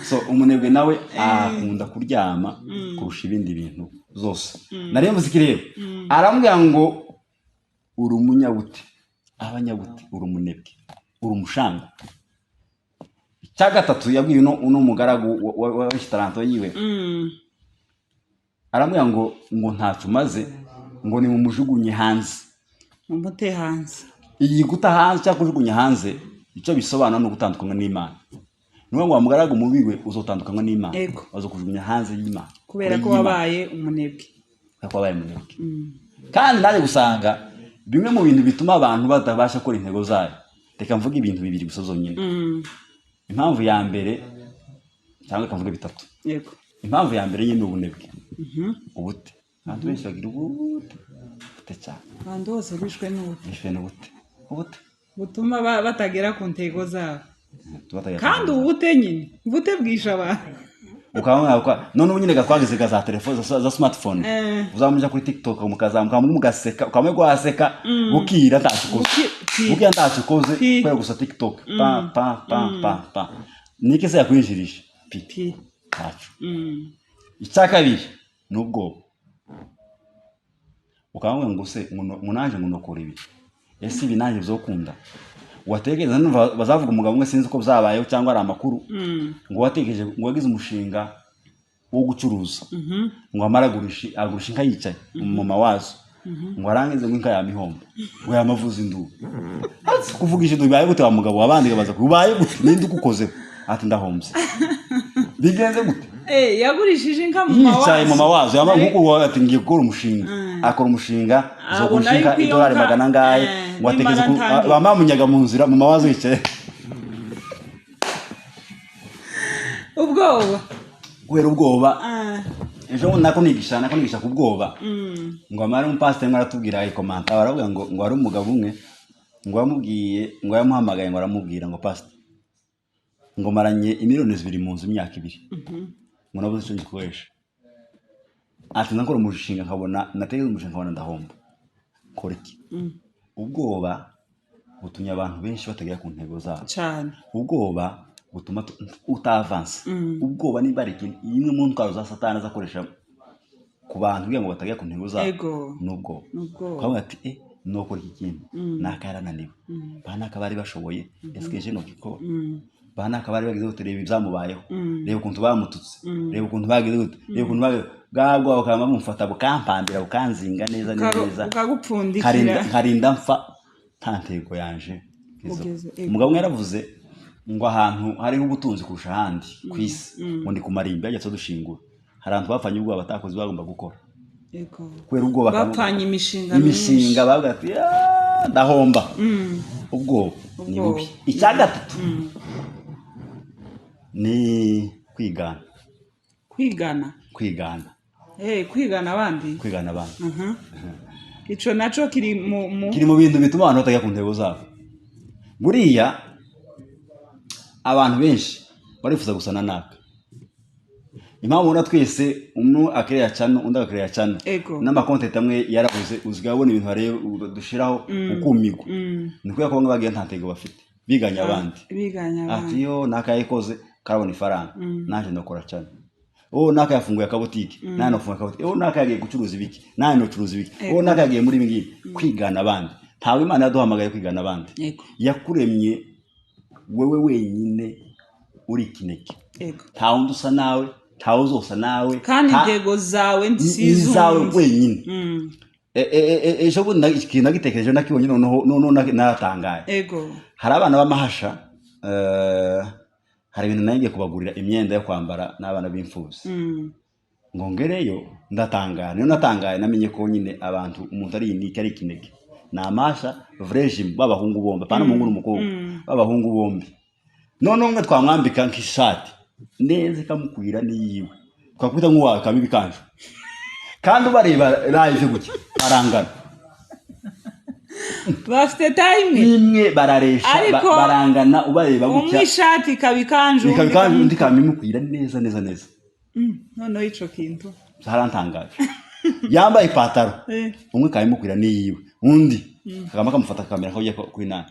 So umunebwe nawe akunda kuryama kurusha ibindi bintu zose. Nari mvuze iki rero? Aramubwira ngo uri umunyabute, abanyabute, uri umunebwe, uri umushanga. Icya gatatu yabwiye uno mugaragu wa itaranto yiwe, aramubwira ngo ntacyo umaze, ngo nimumujugunye hanze. Mumute hanze. Iyi guta hanze cyangwa kujugunya hanze, icyo bisobanura ni ugutandukanywa n'Imana. Ni ukuvuga ngo wa mugaragu mubi we, uzotandukanywa n'Imana. Ego. Bazokujugunya hanze y'Imana. Kubera ko Kure y'Imana. wabaye umunebwe. Kubera ko wabaye umunebwe. Kandi naje gusanga bimwe mu bintu bituma abantu batabasha gukora intego zayo, reka mvuge ibintu bibiri gusa zonyine. Impamvu ya mbere, cyangwa reka mvuge bitatu. Yego. Impamvu ya mbere nyine ni ubunebwe, ubute. Abantu benshi bagira ubute, ubute cyane. Abantu bose bishwe n'ubute. Bishwe n'ubute, ubute. Butuma batagera ku ntego zabo. Tuba Kandi ubute nyine, ubute bwisha abantu. Ukabona none ubu nyine gatwageze za telefone za smartphone, uzamuja kuri TikTok, mukazamuka mugaseka, ukamwe gwaseka bukira ntacyo ukoze. Pi. Bukira ntacyo ukoze. Pi. Kubera gusa TikTok, pa pa pa pa pa, niki se yakwinjirije? Pi. Pi. Ntacyo. Icya kabiri ni ubwoba. Ukavuga ngo se ngo naje ngo nokora ibi, ese ibi nanjye bizokunda? Watekereza numva bazavuga umugabo umwe, sinzi ko byabayeho cyangwa ari amakuru, ngo watekereje ngo wagize umushinga wo gucuruza, ngo amara agurisha inka yicaye mu wazo, ngo arangize ngo inka yamihomba, ngo yamavuza induru. Ati kuvugisha induru bibaye gute wa mugabo? Abandi baza ubaye gute, ninde ukukozeho? Ati ndahombye. Bigenze gute? Yagurishije inka mu Yicaye mu mawazo. Mawazo yama nkuko ati ngiye gukora umushinga, akora umushinga Abona uzogurisha inka yuko iyo idolari nka, magana angahe, ngo atekereze nimara ntange. Bamamunyaga mu nzira mu mawazo yicaye. Ubwoba. Kubera ubwoba. Ejo bundi nako nigisha ku bwoba, ngo amare umupasiteri umwe aratubwira, ayikomanta, baravuga ngo hari umugabo umwe ngo yamubwiye, ngo yamuhamagaye, ngo aramubwira ngo: "Pasiteri," ngo, "maranye imiliyoni 2 mu nzu imyaka 2," ngo, "nabuze icyo ngikoresha." Ati nakora umushinga nkabona, natekereza umushinga nkabona ndahomba, kora iki? Ubwoba butumye abantu benshi batagera ku ntego zabo. Cyane. Ubwoba Butuma utavansa. Ubwoba niba ari ikintu, imwe mu ntwaro za Satani azakoresha ku bantu kugira ngo batagera ku ntego zabo, ni ubwoba. N'ubwoba. Ukavuga ati: "Nokora iki kintu, naka yarananiwe, ba naka bari bashoboye, ese je nogikora? Ba naka bari bagize gute? Reba ibyamubayeho, reba ukuntu bamututse, reba ukuntu bagize gute, reba ukuntu bagize." Bwa bwoba bukaba bumufata, bukampambira, bukanzinga neza neza, Bukagupfundikira. Nkarinda mfa nta ntego yanje ngezeho. Ugeze, ego. Umugabo umwe yaravuze ngo ahantu hariho ubutunzi kurusha ahandi ku isi, ngo ni ku marimbi yajya dushingura. Hari abantu bapfanye ubwoba, batakoze bagomba gukora kubera ubwoba. Bapfanye imishinga. Imishinga, bavuga ati: "Ah, ndahomba." Ubwoba ni Ubwoba. bubi. Icya gatatu ni kwigana. Kwigana? Kwigana. Kwigana abandi. Kwigana abandi. Ico naco kiri mu Kiri mu bintu bituma abantu batagera ku ntego zabo. Buriya abantu benshi barifuza gusa na naka. Impamvu ubona twese umwe akereya channel, undi agakereya channel, n'ama content amwe yarabuze, usigaye ubona ibintu bareba dushiraho ukumirwa, ni kubera ko bamwe bagiye nta ntego bafite, biganye abandi. Biganya Ati: abandi. "Yo, naka yayikoze karabona ifaranga, nanjye ndakora channel. Oh, naka yafunguye akabotike, nanjye ndafunga akabotike. Oh, naka yagiye gucuruza ibiki, nanjye ndacuruza ibiki. Oh, naka yagiye muri ibi ngibi." Kwigana abandi, ntabwo Imana yaduhamagaye kwigana abandi. Yakuremye wewe wenyine, uri ikinege. Nta wundi usa nawe, ntawe uzosa nawe. Kandi intego zawe ni si izawe iz'uwundi. wenyine. Ejo bundi ikintu nagitekereje, nakibonye, noneho naratangaye. Hari abana b'amahasha, hari ibintu nanjye kubagurira, imyenda yo kwambara n'abana b'imfubyi, ngo ngereyo ndatangara. Niyo natangaye, namenye ko nyine abantu, umuntu ari unique, ari ikinege. Ni amasha vrai jumeau b'abahungu bombi, apana umuhungu n'umukobwa, b'abahungu bombi. None umwe twamwambika nk'ishati neza ikamukwira n'iyiwe, twakubita nk'uwawe ikaba ibikanjo. Kandi ubareba live gutya barangana. Bafite taille imwe? Imwe, bararesha. Ariko barangana ubareba umwe gutya. Ishati ikaba ikanju, ikaba undi ikanju, undi ikaba imukwira neza neza neza. Noneho ico kintu Harantangaje, yambaye ipataro, umwe ikaba imukwira n'iyiwe, undi kakaba kamufata kakamera ko ugiye kuri nani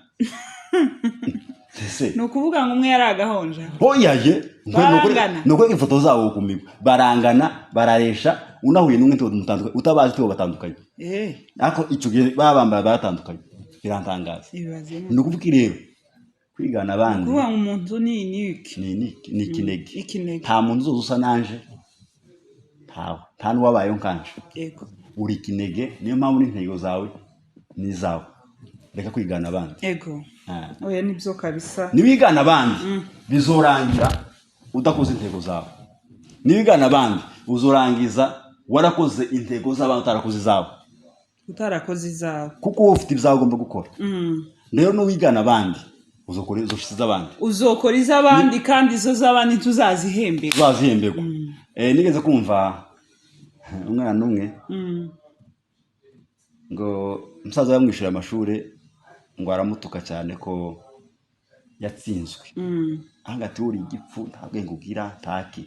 ese. Ni ukuvuga ngo umwe yari agahonja? Oyaye. Barangana. Ni ukuri, ifoto zabo ukumirwa, barangana, bararesha. Unahuye n'umwe mutandukanye, utabazi tuba batandukanye. Ariko icyo gihe baba bambaye baratandukanye, birantangaza. Ibaze. Ni ukuvuga rero kwigana abandi, Kuvuga ngo umuntu ni unique. Ni ikinege. Ikinege. Nta muntu uzoza usa nanje, ntawe, nta n'uwabayeho nkanje. Uri ikinege, niyo mpamvu n'intego zawe ni izawe. Reka kwigana abandi. Ah. Oya, nibyo kabisa. Niwigana abandi, bizorangira udakoze intego zawe. Niwigana abandi, uzorangiza warakoze intego z'abandi, utarakoze izawe. Utarakoze izawe. Kuko wowe ufite ibyawe ugomba gukora. Rero nuwigana abandi, uzokora izoshize iz'abandi. Uzokora iz'abandi, kandi izo z'abandi ntuzazihembera. Uzazihemberwa. Nigeze kumva umwana umwe, ngo umusaza yamwishyura amashuri, ngo aramutuka cyane ko yatsinzwe. Ahanga ati: "Uri igipfu, nta bwenge ugira, ntaki."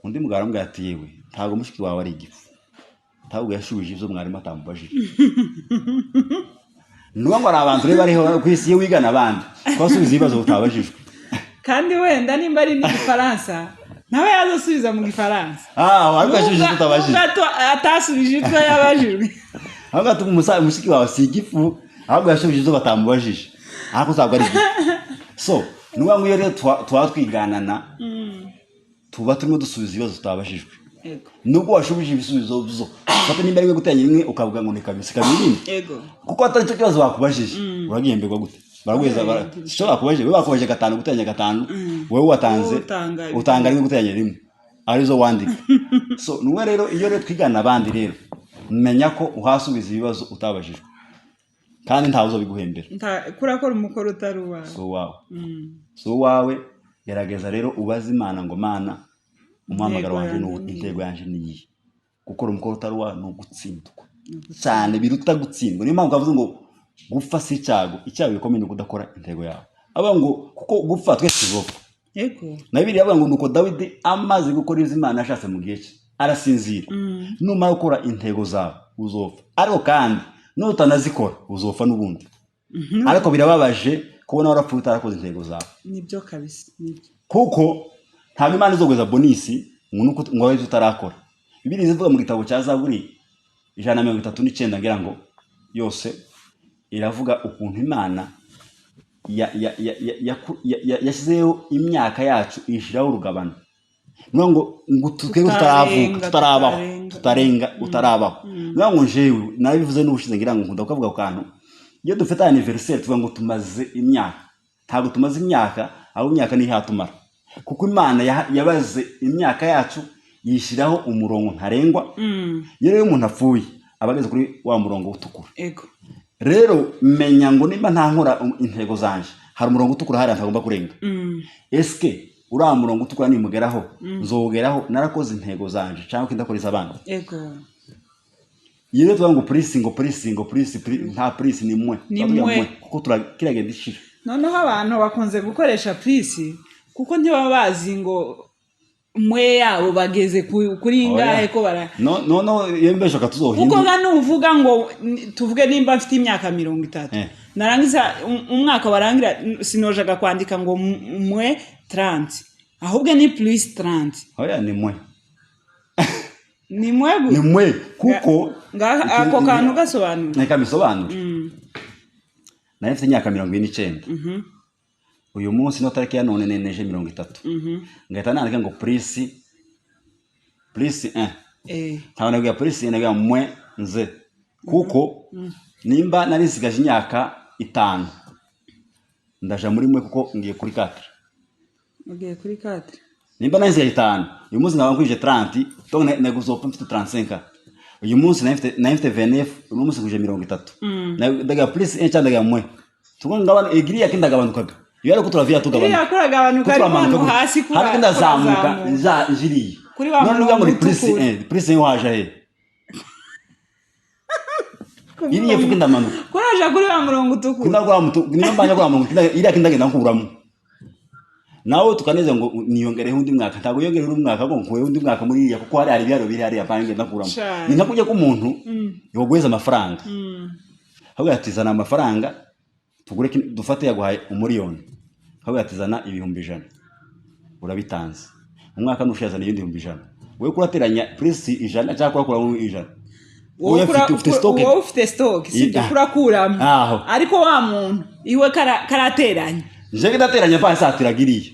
Undi mugabo aramubwira ati: "Yewe, ntabwo mushiki wawe ari igipfu, ntabwo yashubije ibyo mwarimu atamubajije." Nuba ngo hari abantu rero bariho ku isi, iyo wigana abandi twasubiza ibibazo utabajijwe. Kandi wenda nimba ari n'igifaransa, nawe yazasubiza mu gifaransa. Ah, ariko yashubije ibyo utabajije. Nubwo atasubije ibyo yabajijwe. Ahubwo ati: "Mushiki wawe si igifu, ahubwo yashubije ibyo batamubajije, ariko ntabwo ari igifu." So nuba ngo iyo rero tuba twiganana, tuba turimo dusubiza ibibazo tutabajijwe. Nubwo washubije ibisubizo byo, fata nimba rimwe guteranya rimwe, ukavuga ngo ni kabiri, si kabiri rimwe, kuko atari cyo kibazo bakubajije, uragihemberwa gute? Baraguheza icyo bakubajije. Wowe bakubajije gatanu guteranya gatanu, wowe watanze Wowe utanga utanga rimwe guteranya rimwe, arizo wandika. So nuwe rero, iyo rero twigana abandi rero, menya ko uhasubiza ibibazo utabajijwe, kandi ntawe uzobiguhembera. Kurakora umukoro utari uwawe. Si uwawe, si uwawe. Gerageza rero ubaze Imana ngo: "Mana, umuhamagaro Intego wanjye ni yanjye uwu, ni intego yanjye ni iyi." Gukora umukoro utari uwawe ni ugutsindwa cyane, biruta gutsindwa. Niyo mpamvu bavuze ngo gupfa si icyago, icyago gikomeye ni ukudakora intego yawe. Avuga ngo kuko gupfa twese tuzopfa. Na Bibiliya avuga ngo nuko Dawidi amaze gukora ibyo Imana yashatse mu gihe cye, arasinzira. Numara gukora intego zawe, uzopfa, ariko kandi nutanazikora uzopfa n'ubundi. Ariko birababaje. Kubona warapfuye utarakoze intego zawe. Nibyo kabisa, nibyo. Kuko ntabwo Imana izogeza bonus ngo nuko ngo abe utarakora. Bibiliya ivuga mu gitabo cya Zaburi 139, ngira ngo yose iravuga ukuntu Imana yashyizeho imyaka yacu, ishyiraho urugabano. Ni ngo twebwe tutaravuka, Tutarenga, tutarabaho, tutarenga. Tutarenga, utarabaho. Ni ngo njewe narabivuze n'ubushize, ngira ngo nkunda kukavuga ku kantu: iyo dufite anniversaire tuvuga ngo tumaze imyaka. Ntabwo tumaze imyaka, ahubwo imyaka niyo ihatumara, kuko Imana yabaze imyaka yacu, yishyiraho umurongo ntarengwa. Iyo rero umuntu apfuye, aba ageze kuri wa murongo utukura. Rero menya ngo nimba nta nkora intego zanje, hari umurongo utukura hariya ntagomba kurenga. Eske uriya murongo utukura nimugeraho, nzowugeraho narakoze intego zanje cyangwa ndakora iz'abandi? Iyo rero tuvuga ngo plus, ngo plus, ngo plus, nta plus, ni mwe. Ni Tuvuga mwe. Kuko kiragenda ishira. Noneho abantu bakunze gukoresha plus kuko ntibaba bazi ngo mwe yabo bageze kuri ingahe, ko bara No, no, no, iyo mbeshoka Kuko tuzohindura. nka nuvuga ngo tuvuge nimba mfite imyaka 30, narangiza umwaka warangira, sinojaga kwandika ngo mwe 30, ahubwo ni plus 30. Oya, ni mwe. Ni mwe Ni gusa. mwe kuko Ngaha ako kantu gasobanura. Reka bisobanure. Nari mfite imyaka 49. Uyu munsi no tariki ya none neneje 30, ngahita nandika ngo plus 1. Ntabwo nabwira plus, nabwira mwe nze, kuko nimba nari nsigaje imyaka 5, ndaja muri mwe kuko ngiye kuri 4. Ugiye kuri 4. Nimba nari nsigaje 5, uyu munsi nkaba nkwije 30, donc naguzopfa mfite 35. Uyu munsi nari mfite 29, uyu munsi nkwije 30. Ndaga plus 1 cyangwa ndaga mwe tuko ngabana igiri yake, ndagabanukaga iyo ariko turavia tugabanuka. Iriya kuragabanuka, ariko hano hasi Hano ndazamuka. Kurazamuka. Nja njiriye Kuri wa none uvuga ngo ni murongo plus utukura. 1, plus 1 waje he? Iriya fuko ndamanuka. Kuraja kuri wa murongo utukura. Kinda kwa mtu niba mbanya kwa murongo kinda iriya kindagenda nkuramo nawe tukaneze ngo niyongereho undi mwaka. Ntabwo yongereho undi mwaka ngo nkuye undi mwaka muri iriya, kuko hari ibiharuro biri hariya pange ngenda nkuramo. Cane. Ni nka kujya k'umuntu yoguheza amafaranga, ahubwo ati: "Zana amafaranga tugure dufate." Yaguhaye 1,000,000, ahubwo ati: "Zana 100,000." Urabitanze, umwaka nushize azana ibindi 100,000. Wowe kurateranya plus 100 cyangwa kurakuramo 100? Wowe ufite stock. Wowe ufite stock, sibyo? Kurakuramo. Aho. Ariko wa muntu iwe karateranya. Nje ndateranya pa satira giriya,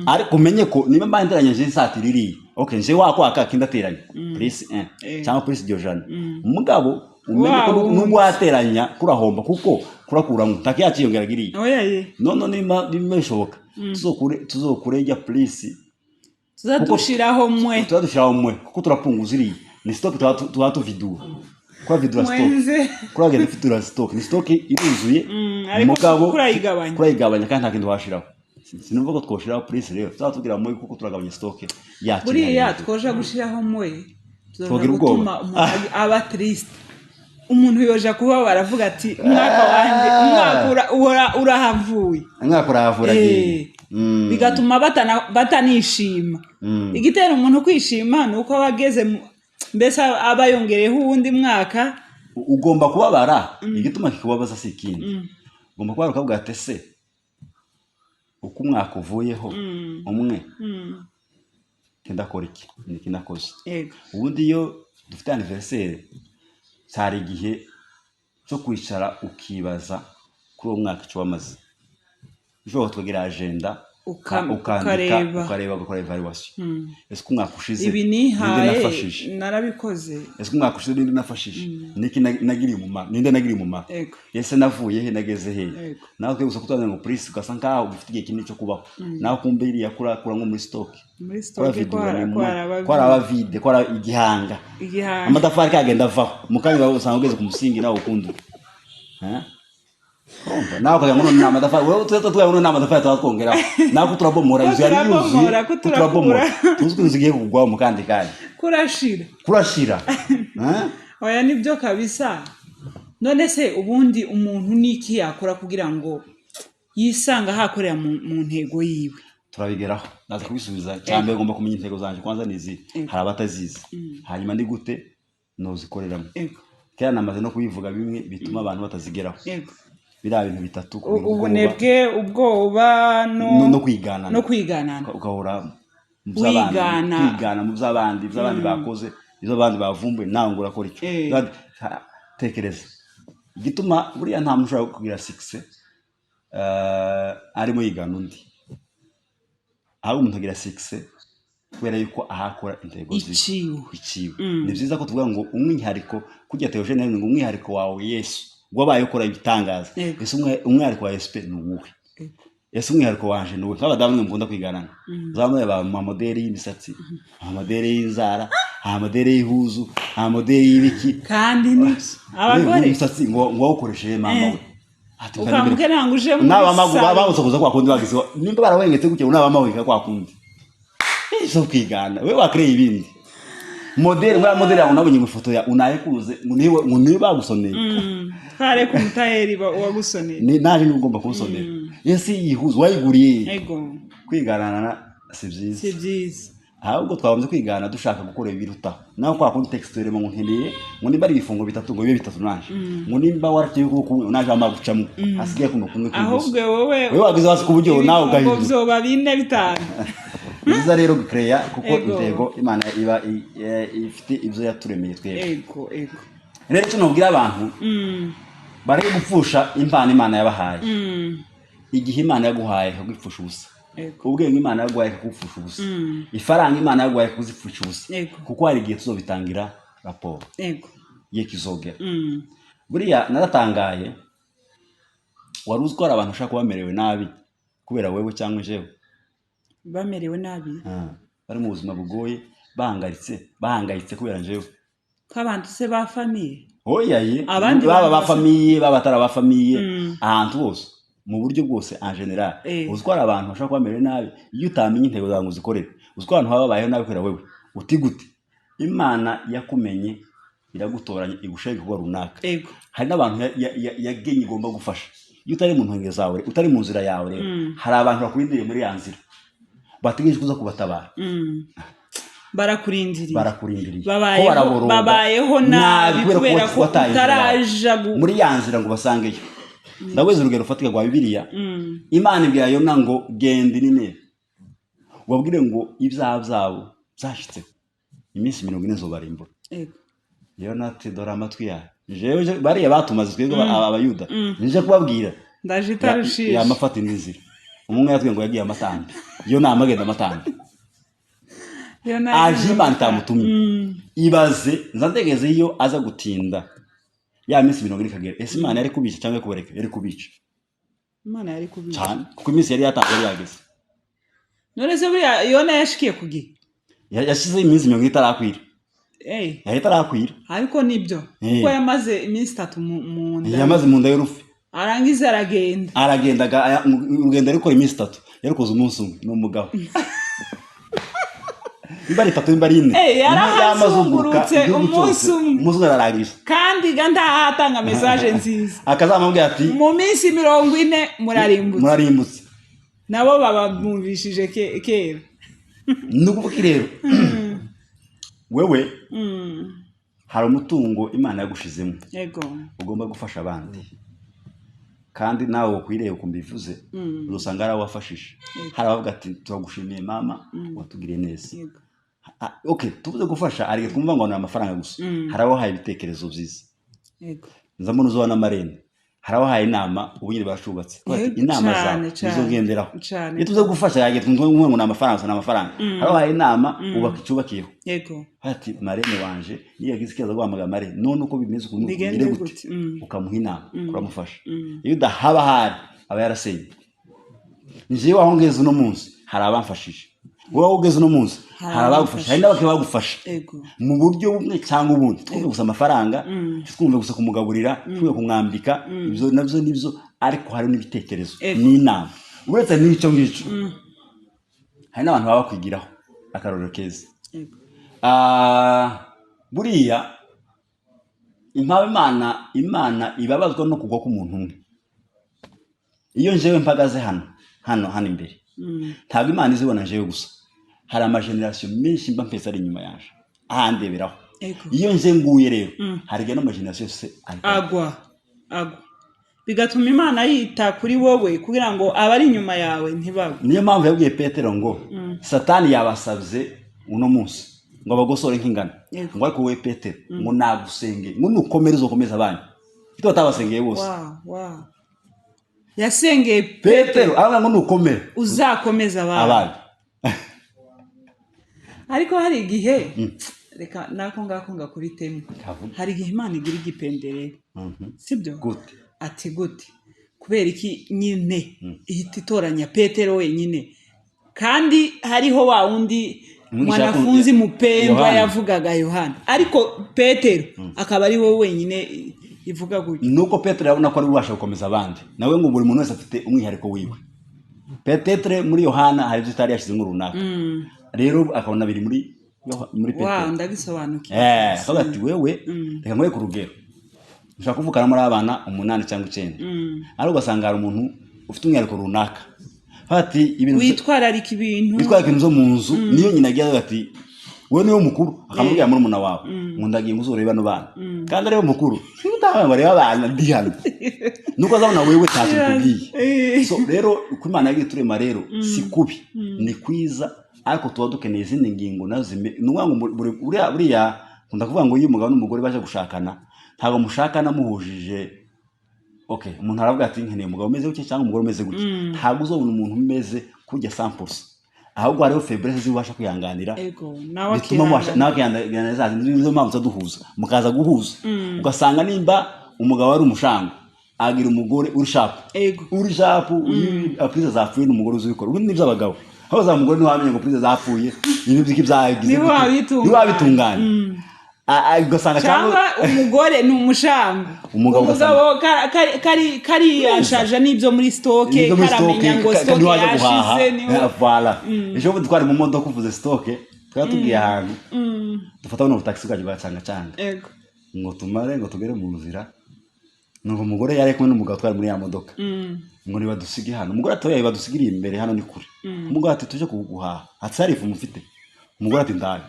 ariko umenye ko niba mbaye nteranya nje satira iriya, okay, nje wakwaka kindateranya plus 1 cyangwa plus iryo jana. Mugabo umenye ko Wa nubwo wateranya kurahomba, kuko kurakuramo takiyaciyongera giriya. Oya ye. None nimba bishoboka, tuzokure ijya plus. Tuzadushiraho mwe. Tuzadushiraho mwe kuko turapunguza iriya, ni stock tuba tuvidura, kuravidura stock. Mwenze. Kuragenda tuvidura stock, ni stock iruzuye. Ariko Mugabo kurayigabanya. Kurayigabanya kandi nta kintu washiraho. Sinumva ko twoshiraho plus rero, tuzatubwira mwe kuko turagabanya stock yacu. Buriya twoja gushiraho mwe, tuzoja Twogira ubwoba. gutuma umuntu aba triste. Umuntu yoja kuba baravuga ati: "Umwaka wanjye, umwaka urahavuye." Umwaka urahavura. Bigatuma batanishima. Igitera umuntu kwishima ni uko aba ageze mbese aba yongereyeho uwundi mwaka. Ugomba kubabara. Igituma kikubabaza si ikindi, ugomba kubabara ukavuga ati: "Ese uko umwaka uvuyeho umwe, ndakora iki? Niki nakoze?" Ubundi iyo dufite anniversaire, cyari igihe cyo kwicara ukibaza kuri uwo mwaka icyo wamaze. Ushobora tukagira agenda, ukandika, ukareba. Ukareba, ugakora evaluation: ese ko umwaka ushize Ibi ninde nihaye nafashije? Narabikoze. Ese ko umwaka ushize ninde nafashije? Niki nagiriye umumaro? Ninde nagiriye umumaro? Ese navuye he, nageze he? Nawe twe gusa kutubwira ngo plus, ugasa nkaho ufite igihe kinini cyo kubaho, nawe kumbe iriya kurakura nko muri stock. Muri stock. Kuravidura ni Ko mwe haraba ko haraba vide, ko haraba igihanga. Igihanga. Amatafari kagenda avaho mu kanya, usanga ugeze ku musingi nawe ukundi. Urumva nawe ukagira ngo none ni amatafari, wowe tuba ngo ni amatafari tuba twongeraho, nawe ko turabomora inzu yari yuzuye. Turabomora, ko Ko turabomora. turakura. Tuzi ko inzu igiye kugwaho mu kandi kanya. Kurashira. Kurashira. Eh? Oya, nibyo kabisa. None se ubundi umuntu niki yakora kugira ngo yisanga hakorera mu ntego yiwe? Turabigeraho, ndaza kubisubiza. Cyambere ugomba kumenya intego zanjye kwanza ni izi, hari abatazizi. Hanyuma ni gute nozikoreramo? Kera namaze no kubivuga bimwe bituma abantu batazigeraho. Biriya bintu bitatu, kugira ubwoba, Ubunebwe, ubwoba no kwiganana. No kwiganana. Ugahora mu by'abandi, Wigana. kwigana mu by'abandi, ibyo abandi bakoze, ibyo abandi bavumbuye, nawe ngo urakora icyo. Tekereza igituma buriya nta muntu ushobora kugira succès arimo yigana undi, ahubwo umuntu agira succès kubera yuko ahakora intego ziwe. Iciwe. Iciwe. Ni byiza ko tuvuga ngo umwihariko, kujya Theogene ngo umwihariko wawe Yesu wabaye ukora ibitangaza. Ese umwihariko wa SP ni uwuhe? Ese umwihariko wanje ni uwuhe? Nk'abadamu mwe mukunda kwiganana, uzamure ba mamodeli y'imisatsi, amamodeli y'inzara, amamodeli y'ihuzu, amamodeli y'ibiki. Kandi ni abagore. Umusatsi ngo wawukoresheje mama we. Ati, Ukamubwira ngo uje muri n'abamagu salon. Babuze kuza kwa kundi bagize, nimba barawengetse gutya, n'abamaweka kwa kundi zo kwigana. We wakreye ibindi modeli, ngo ya modeli yawe nabonye ngo ifoto ya unayikuze, ngo niwe bagusoneye. Tware ku mutayeri wagusoneye. Ni naje niba ugomba kunsonera ese yihuza wayiguriye? Ego. Kwiganana si byiza. Si byiza. Ahubwo twabanze kwigana dushaka gukora ibirutaho, naho kwa kundi texture ngo nkeneye ngo nimba ari ibifungo bitatu ngo bibe bitatu, naje ngo nimba waraciye ukuboko kumwe, naje amagucamo hasigaye kuno kumwe kw'ibumoso. Ahubwo wowe Wowe wagize hasi ku buryo nawe ibifungo ugahindura. Byoba bine, bitanu. Ni byiza rero gukereya kuko intego Imana iba ifite ibyo yaturemeye twebwe. ego ego Rero icyo nubwira abantu, bareke gupfusha impano Imana yabahaye. Igihe Imana yaguhaye ikagupfusha ubusa, ubwenge Imana yaguhaye ikagupfusha ubusa, ifaranga Imana yaguhaye ikakuzipfusha ubusa, kuko hari igihe tuzobitangira raporo ye kizogera. Buriya naratangaye, wari uzi ko hari abantu bashobora kuba bamerewe nabi kubera wewe cyangwa jewe? Bamerewe nabi? Ah, bari mu buzima bugoye, bahangayitse kubera jewe. Nk'abantu se ba famille? Oya ye. Abandi baba bantu ba famille, baba atari aba famille, ahantu hose, mu buryo bwose en général. Uzi ko hari abantu bashobora kuba bamerewe nabi iyo utamenya intego zawe ngo uzikorere? Uzi ko abantu baba babayeho nabi kubera wewe? Uti gute? Imana yakumenye, iragutoranya, igushaka igikorwa runaka. Hari n'abantu yagenye igomba gufasha. Iyo utari mu ntego zawe, utari mu nzira yawe rero, hari abantu bakurindiriye muri ya nzira, bategereje kuza kubatabara. Barakurindiriye. Barakurindiriye. Babayeho Ko baraboroga babayeho nabi kubera ko wataye inzira yawe. utaraja Muri ya nzira ngo basangeyo. Ndaweza urugero rufatika rwa Bibiliya. Imana ibwira Yona ngo genda i Nineve, ubabwire ngo ibyaha byabo byashitseho, iminsi 40 nzobarimbura. Yona ati: "Dore amatwi yawe, jewe bariya batumaze twebwe Abayuda, nje kubabwira." Ndaje itarushishe. Yamafata indi nzira. Umwe yatwiye ngo yagiye amatambi, yo nama agenda amatambi. Yona Aje Imana itamutumye. Ibaze, nza ntegeze iyo aza gutinda, ya minsi 40 ikagera, ese Imana yari kubica cyangwa kubareka? Yari kubica. Imana yari kubica. Cyane, kuko iminsi yari yatanze yari yageze. None se buriya Yona yashikiye ku gihe? Yashize iminsi 40 itarakwira. Yari itarakwira. Ariko nibyo, kuko yamaze iminsi 3 mu nda. Yamaze mu nda y'urufi. Arangiza aragenda. Aragendaga urugendo ariko iminsi 3 yarukoze umunsi umwe. Ni umugabo, nimba ari itatu, nimba ari ine. Yarahazungurutse Igihugu umunsi cyose. umwe. Umunsi umwe ararangije. Kandi ga ntahatanga message nziza. Akazamubwira ati: "Mu minsi 40 murarimbutse." "Murarimbutse." Nabo babamwumvishije kera. Ni ukuvuga rero, wewe hari umutungo Imana yagushizemo, ugomba gufasha abandi, kandi nawe ukwiriye ukumva bivuze, uzasanga hari abo wafashije, hari abavuga ati: "Turagushimiye mama, watugiriye neza." Ah, okay, tuvuze gufasha, hari igihe twumva ngo ni amafaranga gusa. Hari abahaye ibitekerezo byiza. Nza mbona uzoba n'amarene, hari abahaye inama, ubu nyine barashubatse. Bati, "Inama zawe nizo ngenderaho." Iyo tuze gufasha, yagiye twumva ngo ni amafaranga gusa, ni amafaranga. Hari abahaye inama, ubaka icyubakiyeho. Ati: "Marene wanje niyo yagize ikibazo, guhamagara marene, none uko bimeze ukuntu Bigende ugire gute?" gute? Ukamuha inama, uramufasha. Iyo udahaba ahari aba yarasenye. Njyewe aho ngeze uno munsi hari abamfashije, wowe aho ugeze uno munsi Hari hari abagufasha, hari n'abakiriya bagufasha mu buryo bumwe cyangwa ubundi. Twumve gusa amafaranga, twumve gusa kumugaburira, twumve kumwambika, ibyo nabyo nibyo, ariko hari n'ibitekerezo n'inama. Uretse n'icyo ngicyo, hari n'abantu baba bakwigiraho akarorero keza. Ah, buriya impamvu Imana ibabazwa no kugwa k'umuntu umwe, iyo njyewe mpagaze hano imbere, ntabwo Imana izibona njyewe gusa, hari amagenerasiyo menshi mba mpetse ari inyuma yaje ahandeberaho. Iyo nje nguye rero, hari igihe n'amagenerasiyo yose ahita Agwa agwa. Bigatuma Imana yita kuri wowe kugira ngo abari inyuma yawe ntibagwe. Niyo mpamvu yabwiye Petero ngo Satani yabasabye uno munsi ngo abagosore nk'ingano, ngo ariko wowe Petero, ngo nagusenge, ngo nukomere uzokomeza abandi, icyo batabasengeye bose. Wow. Yasengeye Petero, aravuga ngo nukomere uzakomeza abandi. Abandi. Ariko hari igihe, reka nako ngako ngakubitemo, Kavuga. hari igihe Imana igira igipenderero, sibyo? Gute? Ati gute? Kubera iki nyine ihita itoranya Petero wenyine, kandi hariho wa wundi Umwigisha mwanafunzi mupendwa Yohana. yavugaga Yohana, ariko Petero akaba ari wowe wenyine ivuga gutyo? Nuko Petero yabona ko ari we ubasha gukomeza abandi nawe, ngo buri muntu wese afite umwihariko wiwe. Peut-être muri Yohana hari ibyo itari yashyizemo runaka, rero akabona biri muri Petero. Ndabisobanukiwe. Akavuga ati: "Wewe, reka nkwereke urugero. Ushobora kuvukana muri abana umunani cyangwa icyenda, ariko ugasanga hari umuntu ufite umwihariko runaka." Ati ibintu witwararika ibintu. Witwara ibintu byo mu nzu. Niyo nyina agiye avuga ati: "Wowe niwe mukuru," akamubwira murumuna wawe ngo: "Ndagiye ngo uzurebe bano bana," kandi ariwe mukuru. Niba utabaye ngo arebe abana, ndi hano, nuko azabona wewe ntacyo bikubwiye. So rero uko Imana yagiye iturema rero si kubi, ni kwiza, ariko tuba dukeneye izindi ngingo nazo ni ukuvuga ngo buriya nkunda kuvuga ngo iyo umugabo n'umugore baje gushakana, ntabwo mushakana muhujije. Okay, umuntu aravuga ati: "Nkeneye umugabo umeze gutya cyangwa umugore umeze gutya." Ntabwo uzabona umuntu umeze kujya 100%, ahubwo hariho faiblesse zibasha kwihanganira, Ego, nawe bituma mubasha akihangana. Nawe akihanganira za zindi. Nizo mpamvu tuza duhuza, mukaza guhuza, ugasanga nimba umugabo ari umushango, agira umugore uri sharp. Uri sharp. Iyo prise zapfuye, ni umugore uzi ubikora. Ubundi nibyo abagabo, aho uzaba umugore ntiwamenya ngo prise zapfuye, ibi byiki byagize Niwe gute. wabitunganya. Niwe wabitunganya. Ugasanga cyangwa umugore ni umushango, Umugabo umugabo kariyashaje n'ibyo muri stock, Ibyo muri karamenya ngo stock, stock niwajya guhaha yashize niwe. Voilà. Ejo bundi twari mu modoka, uvuze stock, twari tugiye ahantu, dufata buno butagisi bwacu bwa canga canga, ngo tumare ngo tugere mu nzira, nuko umugore yari kumwe n'umugabo, twari muri ya modoka, ngo nibadusige hano. Umugore ati: "Oya, badusigiriye imbere hano ni kure." Umugore ati: "Tuje kuguhaha." Ati: "Hari ifu mufite?" Umugore ati: "Ndayo."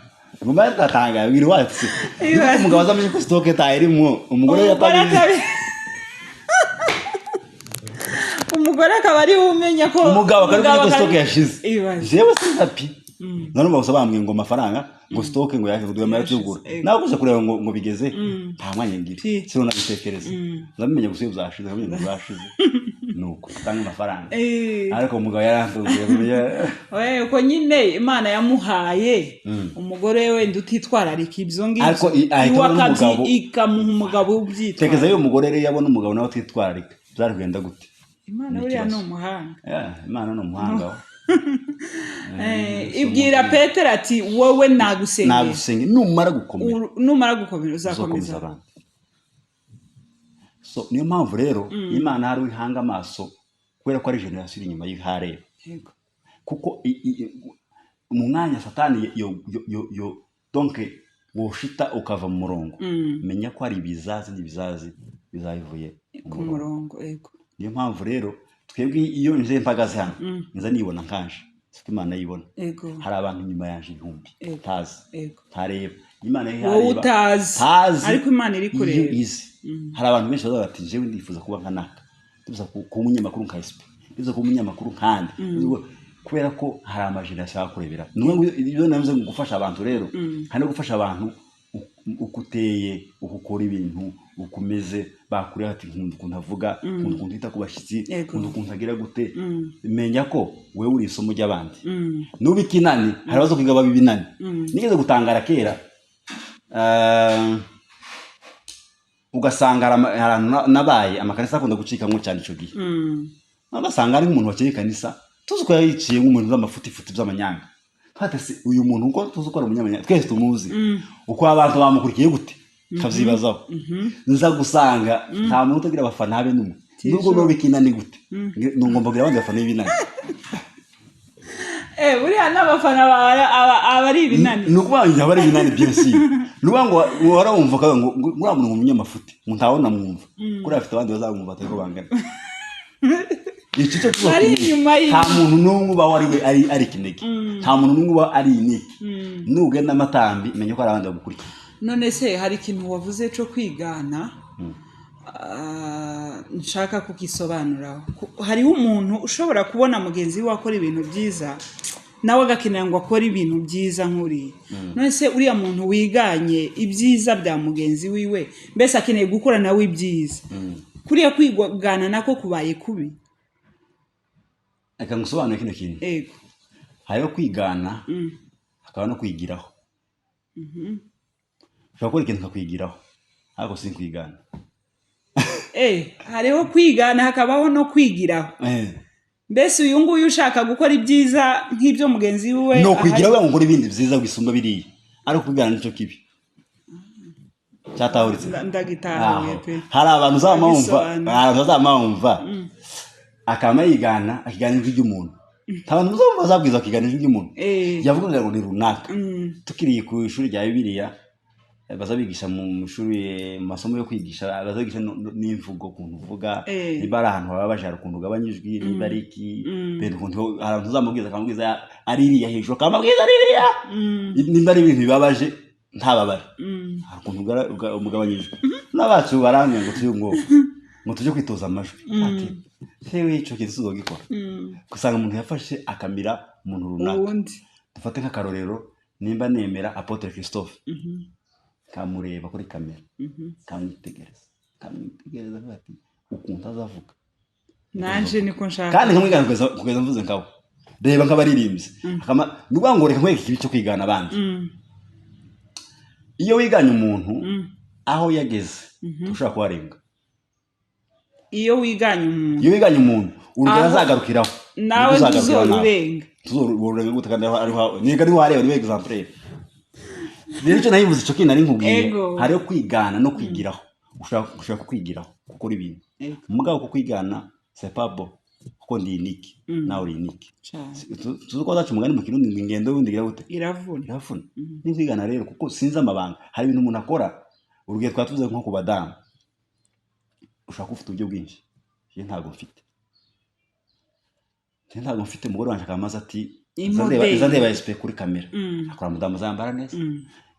Ngo mbaye ndatangaye, bwira iwacu ati: Ibaze. "Umugabo azamenye ko stock tayirimo, umugore Umugore yatabizi." Umugore akaba ari we umenya ko Umugabo akaba ari ko stock yashize. Ibaze. Jewe sinzapi none gusa bambwiye ngo amafaranga, ngo stock ngo yaje kuduha amara tugura, nawe kuza kureba ngo bigeze, nta mwanya ngira. Sino nabitekereza, ndamenya gusa iyo byashize, nkamenya ngo byashize, nuko tanga amafaranga. Ariko umugabo yarantunguye kumenya. Oya, uko nyine Imana yamuhaye umugore wenda utitwararika ibyo ngibyo, Ariko ahita iwe abona umugabo. ikamuha umugabo ubyitwara. Tekereza iyo umugore rero yabona umugabo nawe atitwararika, byari kugenda gute? Imana Ni buriya ni ikibazo. umuhanga. Yeah, Imana ni umuhanga we. Ibwira Petero ati: "Wowe nagusengera." Nagusenge, numara gukomera, Numara gukomera uzakomeza uzakomeza abandi. So niyo mpamvu rero Imana hari ihanga amaso, kubera ko ari génération iri inyuma y'ihareba, kuko mu mwanya Satani yo donc woshita ukava mu murongo, menya ko hari ibizazi n'ibizazi bizabivuye mu ku murongo. Murongo, yego. Niyo mpamvu rero twebwe iyo nje mpagaze hano, nza nibona nkanje, siko Imana yibona. Hari abantu inyuma yanje ibihumbi ntazi, ntareba. Imana yo Wowe ihareba. utazi, Ntazi. ariko Imana iri Iyo kureba. izi. Hari abantu benshi bazavuga bati: "Jewe ndifuza kuba nka naka, ndifuza kuba umunyamakuru nka SP, ndifuza kuba umunyamakuru nkande." Kubera ko hari ama génération akurebera. Ni ukuvuga ngo ibyo navuze ngo gufasha abantu rero, hari no gufasha abantu uko uteye, uko ukora ibintu, uko umeze, bakureba ati: "Nkunda ukuntu avuga, nkunda ukuntu yita ku bashyitsi, nkunda ukuntu agira gute." Menya ko wewe uri isomo ry'abandi. Nuba ikinani, hari abaza kwiga baba ibinani. Nigeze gutangara kera, ugasanga hari ahantu nabaye, amakanisa akunda gucikamwo cyane icyo gihe, ugasanga ari nk'umuntu wakeye ikanisa, tuzi ko yayiciye nk'umuntu z'amafutifuti by'amanyanga. Twate se uyu muntu, uko tuzi ko ari umunyamanyanga, twese tumuzi, uko abantu bamukurikiye gute? Tukabyibazaho. Nza gusanga nta muntu utagira abafana habe n'umwe, nubwo nuba ikinani gute, ngomba kugira abandi bafana b'ibinani. Buriya n'abafana bawe aba ari ibinani. Ni ukuvuga ngo aba ari ibinani byinshi. Ni ukuvuga ngo uhora wumva ukavuga ngo uriya muntu ni umunyamafuti, ngo ntawona mwumva, kuriya afite abandi bazamwumva atari ko bangana. Icyo cyo tuba Ari kumwe. inyuma Nta muntu n'umwe uba wari we ari ikinege, nta muntu n'umwe uba ari unique. Nugenda amatambi, menya ko hari abandi bagukurikiye. None se hari ikintu wavuze cyo kwigana? nshaka kukisobanuraho. Hariho umuntu ushobora kubona mugenzi we akora ibintu byiza, nawe agakenera ngo akore ibintu byiza nk'uriya. None se uriya muntu wiganye ibyiza bya mugenzi wiwe, mbese akeneye gukora nawe ibyiza, kuriya kwigana nako kubaye kubi? Reka ngusobanure kino kintu. Ego. Hariho kwigana, hakaba no kwigiraho. Ushobora gukora ikintu ukakwigiraho, ariko si kwigana. Hariho kwigana, hakabaho no kwigiraho. Mbese uyu nguyu ushaka gukora ibyiza nk'ibyo mugenzi we No kwigiraho ngo ukore ibindi byiza bisumba biriya, ariko kwigana nicyo kibi cyatahuritse. Ndagitahuye Aho. pe. Hari abantu uzama wumva, Ndagisobanura. hari abantu uzama wumva akaba yigana, akigana ijwi ry'umuntu. Nta bantu muzumva bazabwiza akigana ijwi ry'umuntu, yavugaga ngo ni runaka. Tukiri ku ishuri rya Bibiliya, baza bigisha mu ishuri, mu masomo yo kwigisha, baza bigisha n'imvugo, ukuntu uvuga, niba ari ahantu hababaje hari ukuntu ugabanya ijwi, niba ari iki, bene ukuntu. Hari abantu uzamubwiza akamubwiza ari iriya hejuru, akamubwiza ari iriya, nimba ari ibintu bibabaje ntababare, hari ukuntu umugabanya ijwi. N'abacu barambwira ngo tujye ngo tujye kwitoza amajwi, ati sewe icyo kintu tuzogikora. Usanga umuntu yafashe akamira umuntu runaka. Uwundi. Dufate nk'akarorero, nimba nemera Apôtre Christophe, kamureba kuri kamera, kamwitegereza avuga ati ukuntu azavuga, nanje niko nshaka. Kandi nkamwigana kugeza mvuze nkawe. Reba nk'abaririmbyi. Ni ukuvuga ngo reka nkwereke ikibi cyo kwigana abandi. Iyo wiganye umuntu, aho yageze ntushobora kuharenga. Iyo wiganye umuntu, Iyo wiganye umuntu, urugero azagarukiraho nawe nibwo uzagarukiraho nawe. ntuzorurenga. Tuzorurenga gute kandi ariho niga ariho wareba niwe exemplaire? Rero icyo nayivuze, icyo kintu nari nkubwiye, hariho kwigana no kwigiraho. Ushaka kwigiraho gukora ibintu, mugabo kukwigana c'est pas bon, kuko ndi unique, nawe uri unique. Cane. Tuzi ko bazaca umugani mu Kirundi ngo ingendo y'undi igira gute? Iravuna. Iravuna. Ni kwigana rero, kuko sinzi amabanga. Hari ibintu umuntu akora, urugero twaba tuvuze nko ku badamu, ushobora kuba ufite uburyo bwinshi, njye ntabwo mfite, njye ntabwo mfite. Umugore wanjye akaba ati Imodeli. iza ndeba SP kuri kamera, akora mudamu zambara neza,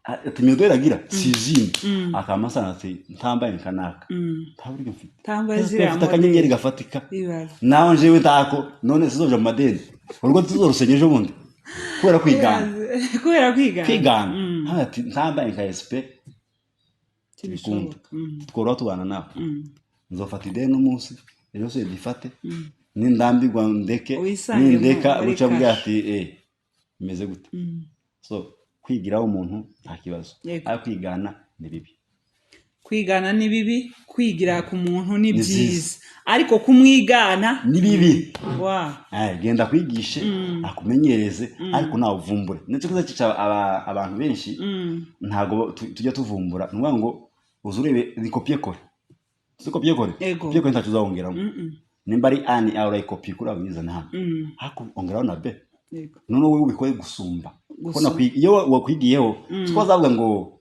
ati imideli agira si izindi, akaba asanga ati ntambaye nkanaka, nta buryo mfite. Tambaye SP ziriya mfite akanyenyeri modeli. gafatika. Ibaze. Nawe njyewe ntako. None sizoja mu madeni, urugo tuzorusenya ejo bundi kubera kwigana. Ibaze. Kubera kwigana. Kwigana. Hano ati ntambaye nka SP Ntibishoboka. bikunda, tworoha tubana nawe. Nzofata ideni n'umunsi ejo se ndifate, nindambirwa ndeke, Wisangemo nindeka muri buca bwira cash. ati bimeze gute? So kwigiraho umuntu nta kibazo, ariko kwigana ni bibi. Kwigana ni bibi, kwigira ku muntu ni Ni byiza. byiza, ariko kumwigana Ni bibi. Wa Genda kwigishe, akumenyereze, ariko nawe uvumbure. Nicyo kiza cyica abantu benshi. Ntabwo tujya tuvumbura. Ni ukuvuga ngo uze urebe ni copier-coller, si copier-coller? Ego. Copier-coller ntacyo uzawongeramo. Nimba ari A ni A, urayikopiye kuri uyizana hano, ariko ongeraho na B. Noneho wowe ubikore gusumba. Kuko Gusumba. iyo wakwigiyeho, siko bazavuga ngo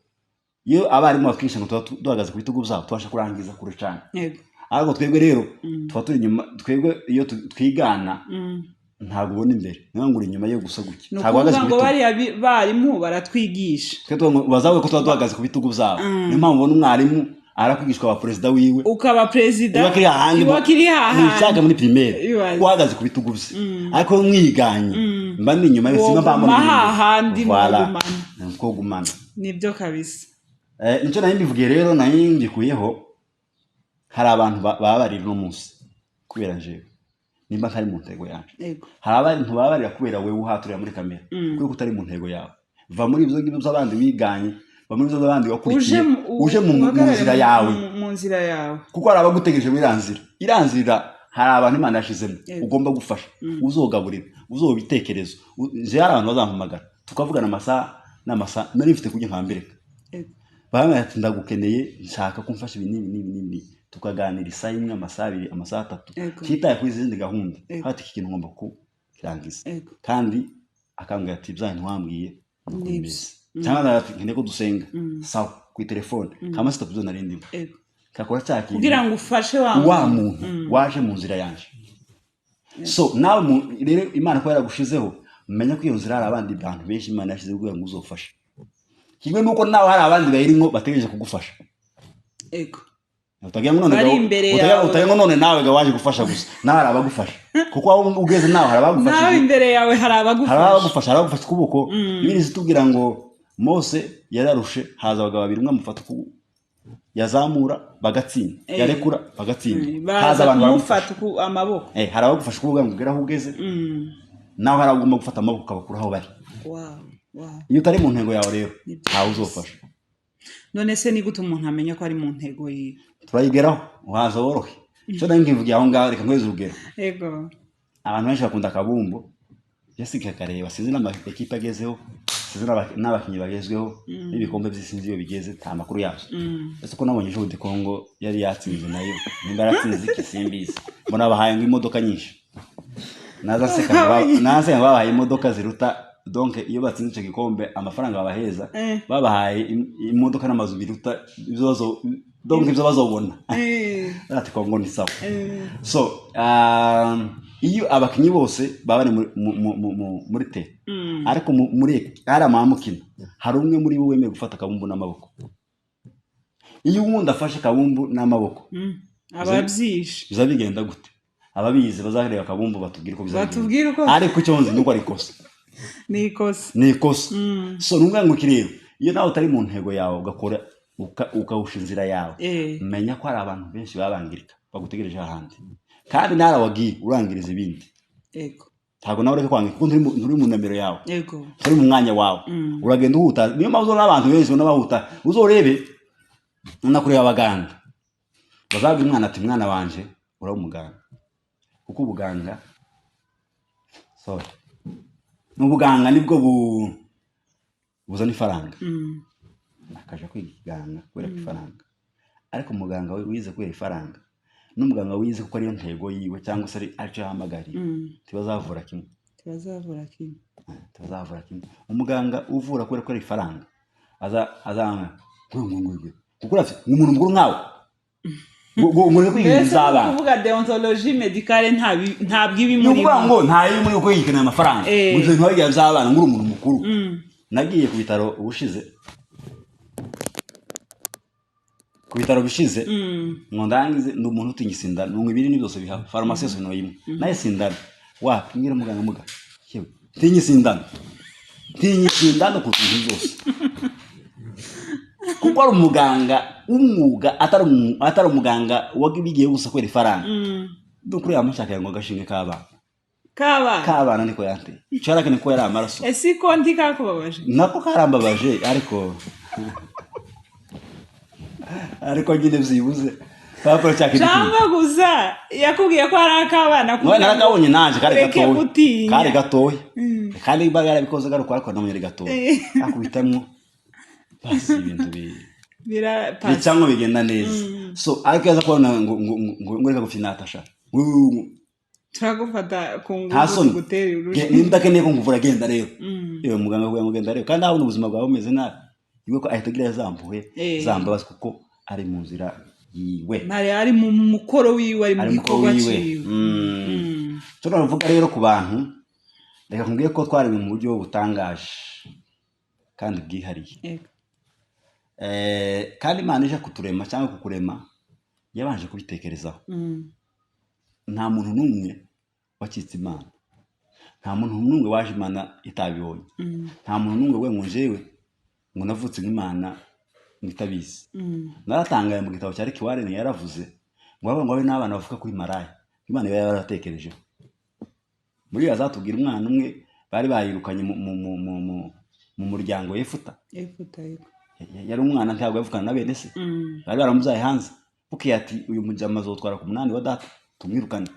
iyo abarimu batwigisha ngo tuba duhagaze ku bitugu byabo, tubasha kurangiza kure cyane. Ariko twebwe rero tuba turi inyuma. Twebwe iyo twigana, ntabwo ubona imbere, niyo ngo uri inyuma yo gusa gutya, Ni ntabwo uhagaze ukuvuga ku ngo bitugu. bariya barimu baratwigisha. Twe tuvuga ngo bazavuga ko tuba duhagaze ku bitugu byabo. Niyo mpamvu ubona umwarimu arakwigishwa aba perezida wiwe, ukaba perezida. iba kiri hahandi, Iba kiri hahandi. mwicaga muri primaire, Ibaze. uhagaze ku bitugu bye, ariko mwiganye mba ndi inyuma ye, simba Woguma mbona ibintu. hahandi. Voilà. Mwogumana. Twogumana. Nibyo kabisa. Nicyo nari mbivugiye rero, nari mbikuyeho. Hari abantu bababarira uno munsi kubera jewe nimba ntari mu ntego yanjye. Hari abantu bababarira kubera wewe uhaturira muri kamera, kuko utari mu ntego yawe. Va muri ibyo ngibyo by'abandi wiganye, va muri ibyo by'abandi wakurikiye, uje mu uhagarare nzira yawe. Mu nzira yawe. Kuko hari abagutegereje muri iriya nzira. Iriya nzira hari abantu Imana yashizemo, ugomba gufasha, uzogaburira, uzoba ibitekerezo. Nje hari abantu bazampamagara tukavugana amasaha n'amasaha, nari mfite kujya nkambireka. Barambwira ati ndagukeneye, nshaka ko umfasha ibi n'ibi n'ibi n'ibi, tukaganira isaha imwe, amasaha 2, amasaha 3, ntitaye kuri izindi gahunda. Hati iki kintu ngomba kukirangiza. Kandi akambwira ati bya bintu wambwiye ni uko Nibyo. bimeze, cyangwa ati nkeneye ko dusenga, sawa, kuri telefone kama sitatu byo nari ndimo, kakora cya kintu Kugira ngo ufashe wa wa muntu. muntu waje mu nzira yanje. So nawe rero Imana kuba yaragushizeho, menya ko iyo nzira hari abandi bantu benshi Imana yashyizeho kugira ngo uzofashe, kimwe n'uko nawe hari abandi bayirimo bategereje kugufasha. Utagira ngo none Bari imbere yawe. Utagira ngo none nawe ga waje gufasha gusa, nawe hari abagufasha, kuko aho ugeze nawe hari abagufasha. Nawe imbere yawe hari Hari abagufasha. Abagufasha, hari abagufasha ukuboko. Bibiliya itubwira ngo Mose yararushe, haza abagabo babiri, umwe amufata ukuboko, yazamura bagatsinda, yarekura bagatsinda. Haza Baza abantu baragufasha. kumufata amaboko. Hari abagufasha kuvuga ngo ugere aho ugeze, nawe hari abagomba gufata amaboko ukabakura aho bari. Wow. Iyo utari mu ntego yawe rero, Ni byiza. ntawe uzofasha. None se ni gute umuntu amenya ko ari mu ntego yiwe? Turayigeraho, uhaza worohe. Cyo nari nkivugiye aho ngaho, reka nkweze urugero. Ego. Abantu benshi bakunda akabumbo, jessica akareba, sinzi n'amakipe agezeho, sinzi n'abakinnyi bagezweho, n'ibikombe by'isi sinzi iyo bigeze, nta makuru yabyo. Ese ko nabonye ejo bundi Kongo yari yatsinze nayo, nimba yaratsinze iki simbizi, mbona babahaye ngo imodoka nyinshi. Naza seka ngo babahaye imodoka ziruta, donc iyo batsinze icyo gikombe, amafaranga babaheza, babahaye imodoka n'amazu biruta ibyo donc ibyo bazobona. Ati Kongo ni sawa. So iyo abakinnyi bose baba bari muri te ariko muri hari amamukino, hari umwe muri bo wemeye gufata akabumbu n'amaboko. Iyo uwundi afashe akabumbu n'amaboko, Ababyishe. biza bigenda gute? Ababizi bazareba akabumbu batubwire uko bizagenda. Batubwire uko. Ariko icyo nzi nuko ari ikosa. Ni ikosa. Ni ikosa. So ni ukuvuga ngo iki rero, iyo nawe utari mu ntego yawe, ugakora ukawusha inzira yawe, menya ko hari abantu benshi babangirika bagutegereje ahandi, kandi nawe wagiye urangiriza ibindi. Ntabwo nawe ureka kwangirika kuko nturi mu nomero yawe, nturi mu mwanya wawe. Uragenda uhuta. Niyo mpamvu uzabona abantu benshi ubona bahuta. Uzorebe nakureba abaganga bazabwira umwana ati: "Mwana wanje, uraba umuganga," kuko ubuganga, sorry, ubuganga nibwo buzana ifaranga. Akaja kwiga ikiganga kubera ko ifaranga. Ariko umuganga we wize kubera ifaranga n'umuganga wize kuko ariyo ntego yiwe cyangwa se aricyo yahamagariye, ntibazavura kimwe. Ntibazavura kimwe. Ntibazavura kimwe. Umuganga uvura kubera ko ari ifaranga aza azanga ngo ngo ngo ngo kuko urafite umuntu mukuru nkawe ngo ngo ngo kwiga ibintu Mbese ni by'abana. ukuvuga déontologie médicale ntabwo iba Ni imurimo. ukuvuga ngo nta yo muri kwiga amafaranga, ngo ibyo bintu babigira by'abana, ngo uri umuntu mukuru. Nagiye ku bitaro ubushize, ku bitaro bishize, ngo ndangize. Ndi umuntu utinya isindano, nunga ibinini byose bihaba, farumasi yose noyimwe, naye sindano wapi. Mbwira muganga: "Muga, yewe, ntinya isindano, ntinya isindano kuruta ibintu byose," kuko ari umuganga w'umwuga, atari umuganga wabigiye gusa kubera ifaranga. Dukuri yamushakaye ngo agashinge k'abana. Kaba. K'abana niko yanteye, cyarake niko yari amaraso. Ese ikonti kakubabaje? Nako karambabaje, ariko nyine byibuze kakora cya kintu kimwe. Cyangwa gusa yakubwiye ko ari ak'abana None kugira ngo narakabonye nanje kari ureke gatoya. gutinya. Kari gatoya, kandi iba yarabikoze garuka, ariko nabonye ari gatoya, akubitamwo basi ibintu Birapasa. Bicamwo bigenda neza. So ariko yaza kubona ngo reka gufinatasha. Turagufata ku Nta ngufu, soni. tugutera urushinge. Nimba udakeneye ko nkuvura, genda rero. Yewe muganga akubwira ngo genda rero, kandi ahabona ubuzima bwawe bumeze nabi, iwe ko ahita agira zampuhwe, zambabazi, kuko ari mu nzira yiwe. Ntari ari mu mukoro wiwe, ari mu Ari mu gikorwa wiwe. ciwe. Cyo navuga rero ku bantu, reka nkubwire ko twaremwe mu buryo butangaje kandi bwihariye. Kandi Imana ije kuturema cyangwa kukurema yabanje kubitekerezaho. Nta muntu n'umwe wacitse Imana, nta muntu n'umwe waje Imana itabibonye, nta muntu n'umwe we ngo njyewe ngo navutse nk'Imana ngo itabizi. Naratangaye, mu gitabo cya Rick Warren yaravuze ngo bavuga ngo abe n'abana bavuka kuri maraya, Imana iba yarabatekerejeho. Muri iyo azatubwira umwana umwe bari bayirukanye mu muryango, Yefuta. Efuta, yego. Yari umwana, ntabwo yavukana na bene se, bari baramubyaye hanze. Bukeye ati: "Uyu mujama azotwara ku munani wa data, tumwirukane."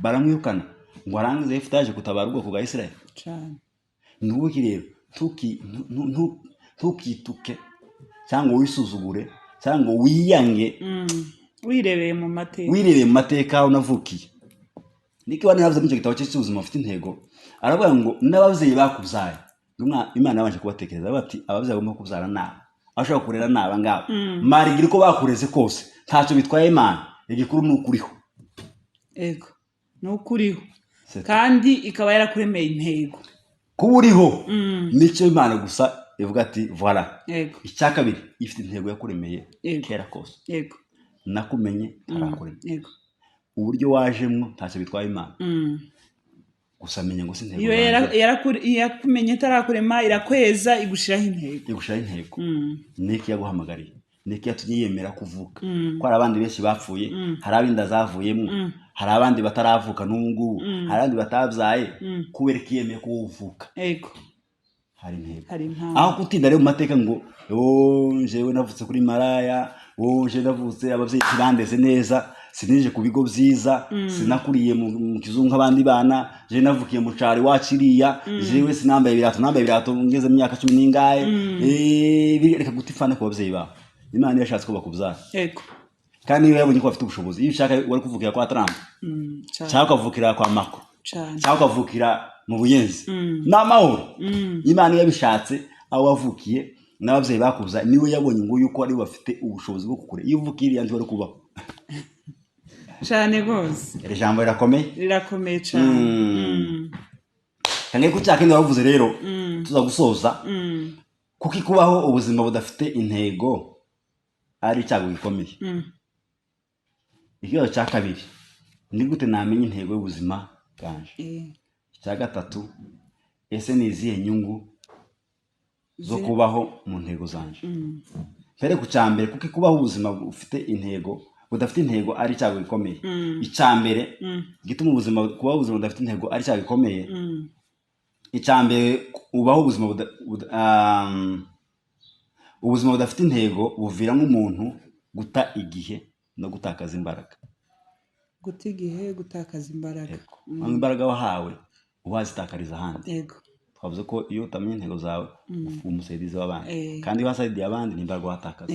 Baramwirukana. Ngo arangize, Yefuta yaje gutabara ubwoko bwa Isirayeli. Cane. Ni ukuvuga rero ntukituke cyangwa wisuzugure cyangwa wiyange. Wirebeye mu mateka. Wirebeye mu mateka aho unavukiye. Niko Iwana yavuze muri icyo gitabo cye cy'ubuzima bufite intego, aravuga ngo n'ababyeyi bakubyaye, Imana yabanje kubatekereza bati: "Ababyeyi bagomba kubyara naba abashobora kurera ni aba ngaba." Marigira uko bakureze kose, ntacyo bitwaye Imana, igikuru ni ukuriho. Ego, ni ukuriho. C'est Kandi ikaba yarakuremeye intego. Kuba uriho nicyo Imana gusa ivuga ati: "Voilà." Ego. Icya kabiri, ifite intego yakuremeye Yego. kera kose. Ego. Nakumenye ntarakurema. Yego. Uburyo wajemwo ntacyo bitwaye Imana. Gusa menya ngo si intego Iyo zanjye. Yakumenye itarakurema, irakweza, igushiraho intego. Igushiraho intego. Niki yaguhamagariye, niki yatumye yemera kuvuka? Ko hari abandi benshi bapfuye, hari ab'inda zavuyemo, hari abandi bataravuka n'ubu ngubu, hari abandi batabyaye. Kubera ko yemeye ko uvuka, hari intego. Hari impamvu. Aho kutinda rero mu mateka ngo oh jewe navutse kuri maraya, oh jewe navutse ababyeyi ntibandeze neza, sinije ku bigo byiza, sinakuriye mu kizungu nk'abandi bana, jewe navukiye mu caro iwacu iriya, jewe sinambaye ibirato, nambaye ibirato ngeze mu myaka 10 n'ingahe. Reka guta ifana ku babyeyi bawe. Imana iyo yashatse ko bakubyara, kandi niyo yabonye ko bafite ubushobozi, iyo ushaka wari kuvukira kwa Trump, Cyane. cyangwa ukavukira kwa Macron, Cyane. cyangwa ukavukira mu Buyenzi, ni amahoro. Imana iyo yabishatse, aho wavukiye n'ababyeyi bakuza, niwe yabonye ngo yuko ari bafite ubushobozi bwo kukure. Iyo uvukiye iriya ntiwari kubaho. Cyane rwose. Iri jambo rirakomeye. Rirakomeye cyane. Cyane ko cya kindi wavuze rero, tuza gusoza, kuko kubaho ubuzima budafite intego ari icyago gikomeye. Ikibazo cya kabiri: ni gute namenya intego y'ubuzima bwanje? Icya gatatu: ese ni izihe nyungu zo kubaho mu ntego zanje? Mbere ku cya mbere, kuko kubaho ubuzima bufite intego budafite intego ari icyago gikomeye. Icya mbere gituma ubuzima kubaho ubuzima budafite intego ari icyago gikomeye, icya mbere, ubaho ubuzima ubuzima budafite intego buviramo umuntu guta igihe no gutakaza imbaraga. Guta igihe, gutakaza imbaraga. Yego. Imbaraga wahawe wazitakariza ahandi. Twavuze ko iyo utamenya intego zawe uba umusaidizi w'abandi, kandi iyo wasaidiye abandi ni imbaraga watakaza,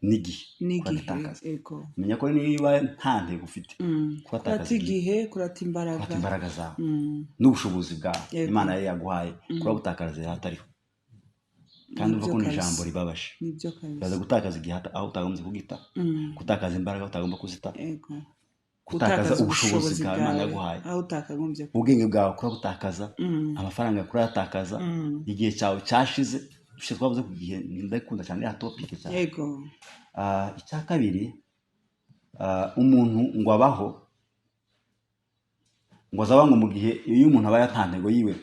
n'igihe n'igihe uragitakaza. Menya ko niba nta ntego ufite, kuratakaza kurata igihe, igihe, kurata imbaraga, kurata imbaraga zawe n'ubushobozi bwawe Imana yari yaguhaye, kurabutakariza ahatariho. Kandi Nibyo uva ko ni kabisa. ijambo ribabaje. Nibyo kabisa. Uraza gutakaza igihe aho utagombye kugita, gutakaza imbaraga aho utagomba kuzita, gutakaza ubushobozi bwawe Imana yaguhaye, aho utakagombye ubwenge bwawe kurabutakaza, amafaranga kurayatakaza, igihe cyawe cyashize. Dushe twavuze ku gihe, ndakunda cyane ya topic cyane. Icya kabiri, umuntu ngo abaho ngo azaba ngo mu gihe iyo umuntu abaye ata ntego yiwe,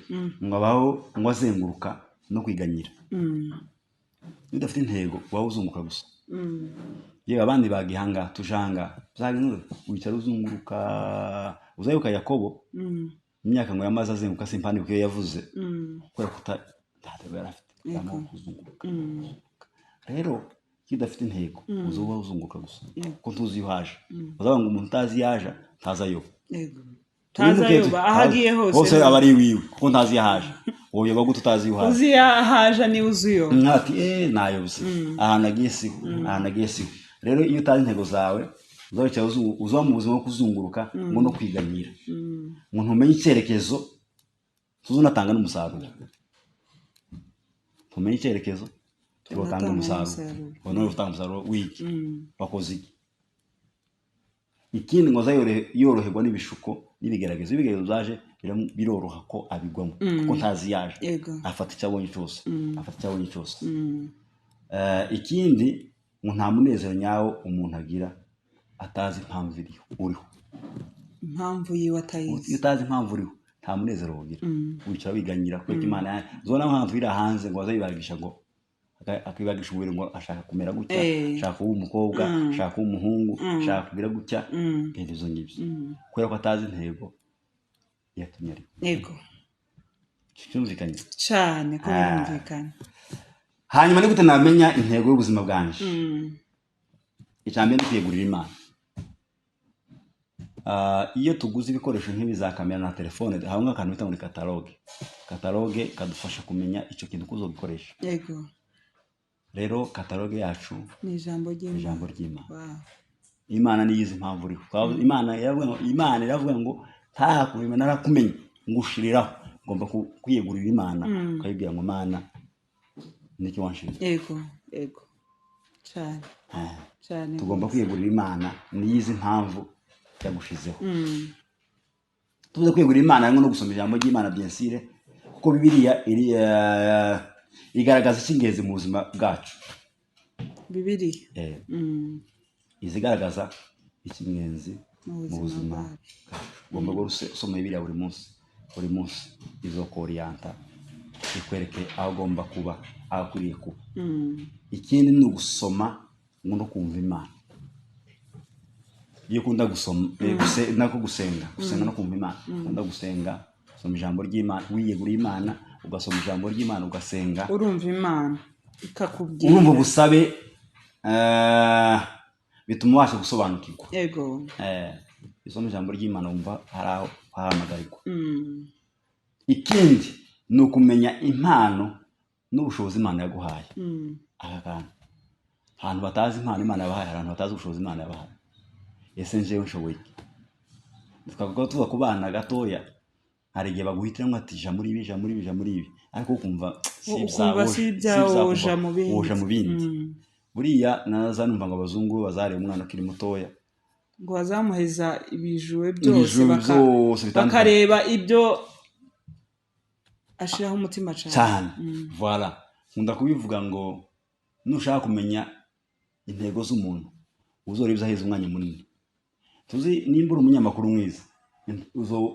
ngo abaho ngo azenguruka no kwiganyira. Iyo udafite intego waba uzunguruka gusa. Yewe, abandi bagihanga tujanga byagenze, wicara uzunguruka. Uzayibuka Yakobo, imyaka ngo yamaze azenguruka, simpani kuko iyo yavuze, kubera ko nta ntego yari afite, yamara kuzunguruka. Rero iyo udafite intego uzuba uzunguruka gusa, kuko ntuzi iyo uhaje. Uzavuga ngo umuntu utazi iyo aje ntazi ayoba. Ntazi ayoba, aho agiye hose. Hose aba ari iwiwe, kuko ntazi iyo ahaje. Woyoba gute utazi iyo uhaje? Uzi iyo ahaje niwe uzi uyoba. Ati nayobye, ahantu agiye siho, ahantu agiye siho. Rero iyo utazi intego zawe, uzawicara uzaba mu buzima bwo kuzunguruka ngo no kwiganyira, ngo ntumenye icyerekezo, tuzunatanga n'umusaruro. Tumenye icyerekezo tugatanga Tunatanga umusaruro. n'umusaruro. Ubona utanga umusaruro w'iki? Wakoze iki? Ikindi, ngo aza yoroherwa n'ibishuko n'ibigeragezo. Iyo ibigeragezo byaje, biroroha ko abigwamo, kuko ntazi yaje. Afata icyo abonye cyose, afata icyo abonye cyose. Ikindi ngo nta munezero nyawo umuntu agira atazi impamvu iriho uriho. Impamvu yiwe atayizi. Iyo utazi impamvu uriho nta munezero ugira, wicara wiganyira kubera ko Imana zona mpamvu iri hanze ngo azayibagisha, ngo akibagisha umubiri, ngo ashaka kumera gutya, ashaka kuba umukobwa, ashaka kuba umuhungu, ashaka kugira gutya, ibintu ibyo ngibyo, kubera ko atazi intego yatumye ariho. Cyumvikanye? Cyane ko birumvikana. Hanyuma ni gute namenya intego y'ubuzima bwanje? Icya mbere ni kwiyegurira Imana. Iyo tuguze ibikoresho nk'ibi za kamera na telefone, habamo akantu bita muri catalogue. Catalogue kadufasha kumenya icyo kintu uko uzogikoresha. Rero catalogue yacu ni ijambo ni ry'Imana. Ijambo ry'Imana. Imana niyo izi impamvu uriho. Imana iravuga ngo ntakumenya narakumenye ngushiriraho. Ngomba kwiyegurira Imana, ukayibwira ngo Mana, nicyo wanshinze. Yego, yego cyane. Cyane. Tugomba kwiyegurira Imana, niyo izi impamvu yagushizeho. Tuvuze kwiyegurira Imana harimo no gusoma ijambo ry'Imana, bien sûr, kuko Bibiliya iri igaragaza icy'ingenzi mu buzima bwacu. Bibiliya. Izigaragaza ikingenzi Mu mu buzima buzima bwacu. Bwacu. Ugomba guhora usoma Bibiliya buri munsi, buri munsi izokorienta, ikwereke aho ugomba kuba, aho ukwiriye kuba. Ikindi ni ugusoma no kumva Imana. Iyo ukunda gusoma, nako gusenga no kumva Imana, ukunda gusenga, gusoma ijambo ry'Imana, wiyeguriye Imana, ugasoma ijambo ry'Imana, ugasenga, urumva Imana ikakubwira. Urumva ubusabe, bituma ubasha gusobanukirwa. Usoma ijambo ry'Imana, wumva hari aho hahamagarirwa. Ikindi ni ukumenya impano n'ubushobozi Imana yaguhaye. Aka kantu, ahantu batazi impano Imana yabahaye, hari abantu batazi ubushobozi Imana yabahaye. Ese njyewe nshoboye iki? Twavuga tuva ku bana gatoya, hari igihe baguhitiramo ati: "Ja muri ibi, ja muri ibi, ja muri ibi," ariko ukumva si ukumva ibyawe, si ibyawe, woja mu bindi. Woja mu bindi. Buriya naza numva ngo abazungu bazareba umwana ukiri mutoya, ngo bazamuheza ibijuwe byose, ibijuwe byose bitandukanye, bakareba ibyo ashiraho umutima cyane. Cyane, voilà. Nkunda kubivuga ngo nushaka kumenya intego z'umuntu, uzora ibyo aheza umwanya munini. Tuzi nimba uri umunyamakuru mwiza,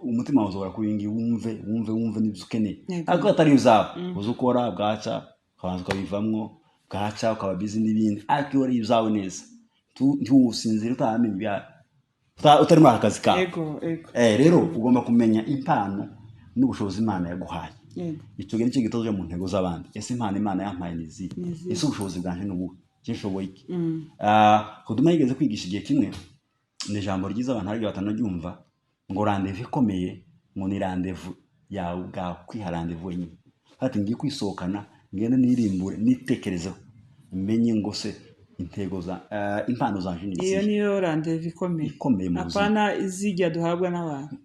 umutima wawe uzahora kuri iyi ngiyi, wumve, wumve, wumve n'ibyo ukeneye. Ariko atari ibyawe, uzi ukora bwaca, ukabanza ukabivamwo, bwaca ukaba busy n'ibindi. Ariko iyo ari ibyawe neza, ntiwusinzire utaramenya utari muri aka kazi kawe. ego ego Rero ugomba kumenya impano n'ubushobozi Imana yaguhaye. Icyo gihe nicyo gitoza mu ntego z'abandi. Ese impano Imana yampaye ni izihe? Ni izihe? Ese ubushobozi bwanjye ni ubuhe? Icyo nshoboye iki? Huduma yigeze kwigisha igihe kimwe, ni ijambo ryiza abantu hari igihe batanaryumva, ngo rendez-vous ikomeye ngo ni rendez-vous yawe ubwawe, kwiha rendez-vous wenyine, ati: "Ngiye kwisohokana, ngende nirimbure, nitekerezeho, menye ngo se intego za impano zanje ni Iyo izihe?" niyo rendez-vous ikomeye. Ikomeye mu buzima. Apana izijya duhabwa n'abantu.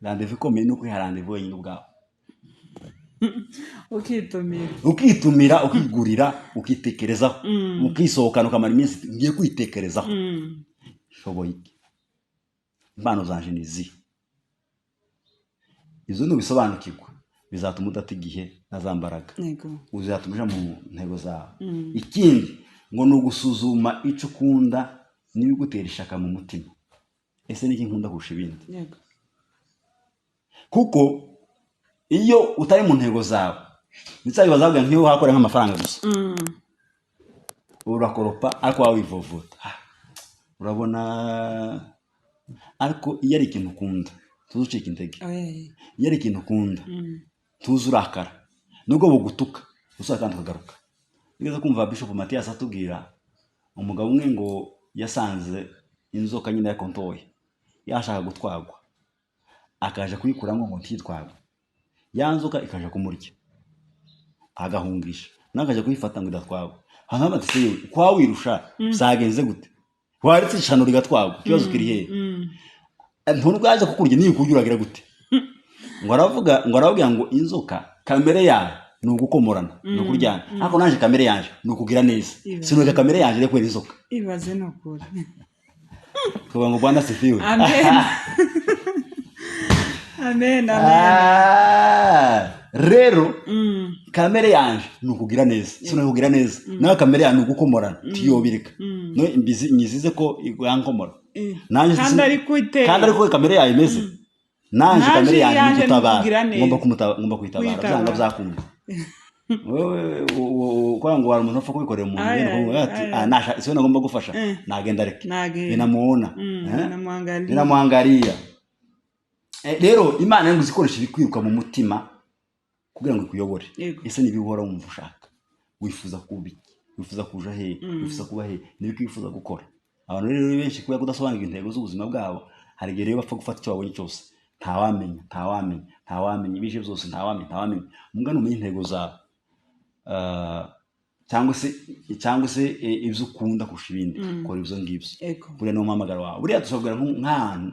Rendez-vous ikomeye ni ukwiha rendez-vous wenyine ubwawe. Ukitumira. Ukitumira, ukigurira, ukitekerezaho, ukisohokana, ukamara iminsi: "Ngiye kwitekerezaho, nshoboye iki? Impano zanje ni izihe?" Izo nubisobanukirwa, bizatuma udata igihe na za mbaraga, uzatuma uja mu ntego zawe. Ikindi ngo ni ugusuzuma icyo ukunda n'ibigutera ishaka mu mutima. Ese niki nkunda kurusha ibindi? Kuko iyo utari mu ntego zawe, ndetse bazavuga nk'iyo wakora nk'amafaranga gusa, urakoropa ariko waba wivovota. Urabona, ariko iyo ari ikintu ukunda, tuzi ucika intege. Oya. Iyo ari ikintu ukunda, tuzi urakara nubwo bugutuka, usubira kandi ukagaruka. Nigeze kumva Bishop Mathias atubwira umugabo umwe ngo yasanze inzoka nyine yakontoye, yashaka gutwagwa, akaja kuyikuramo ngo ntitwagwe, ya nzoka ikaja kumurya, agahungisha, nawe akajya kuyifata ngo idatwagwa. Hanyuma bati: "Se yewe, kwa wirusha byagenze gute? Waretse ishano rigatwagwa, ikibazo kiri hehe? Ntunubwo yaje kukurya, niyo kurya uragira gute?" Ngo aravuga, ngo arababwira ngo inzoka kamere yayo ni ugukomorana, ni ukuryana, ariko naje kamere yanje ni ukugira neza. Ibaze. Sinuka kamere yanje rero kubera inzoka. Ibaze ni ukuri. Tuvuga ngo Bwana sifiwe. Amen, amen, amen. Rero kamere yanje ni ukugira neza, sinuka kugira neza. Nawe kamere yawe ni ugukomorana, tiyobirika no mbizi nyizize ko yankomora. Nanjye kandi ariko iteye. Kandi ariko kamere yayo imeze, nanje Nanje kamere yanjye ni yanje ni gutabara. ukugira neza. Ngomba kuyitabara. Kuyitabara. Byanga byakunda, wewe kwa ngo hari umuntu upfa kubikorera umuntu, Ay, ngenda kuvuga ay, ati ay. "Ah, nasha siwe nagomba gufasha, nagenda reke." Nagenda. Binamuona. Eh? Binamwangalia. Binamwangalia. Rero Imana ngo izikoresha ibikwiruka mu mutima kugira ngo ikuyobore. Ese niba uhora wumva ushaka, wifuza kuba iki? Wifuza kuja hehe? Wifuza kuba hehe? Nibiki wifuza gukora? Abantu rero benshi, kubera kudasobanukirwa intego z'ubuzima bwabo, hari igihe rero bapfa gufata icyo babonye cyose. Ntawamenya, ntawamenya, ntawamenya, ibije byose ntawamenya, ntawamenya. Mugana umenye intego zawe, cyangwa se ibyo ukunda kurusha ibindi, kora ibyo ngibyo. Buriya niwo muhamagaro wawe. Buriya dushobora nk'ahantu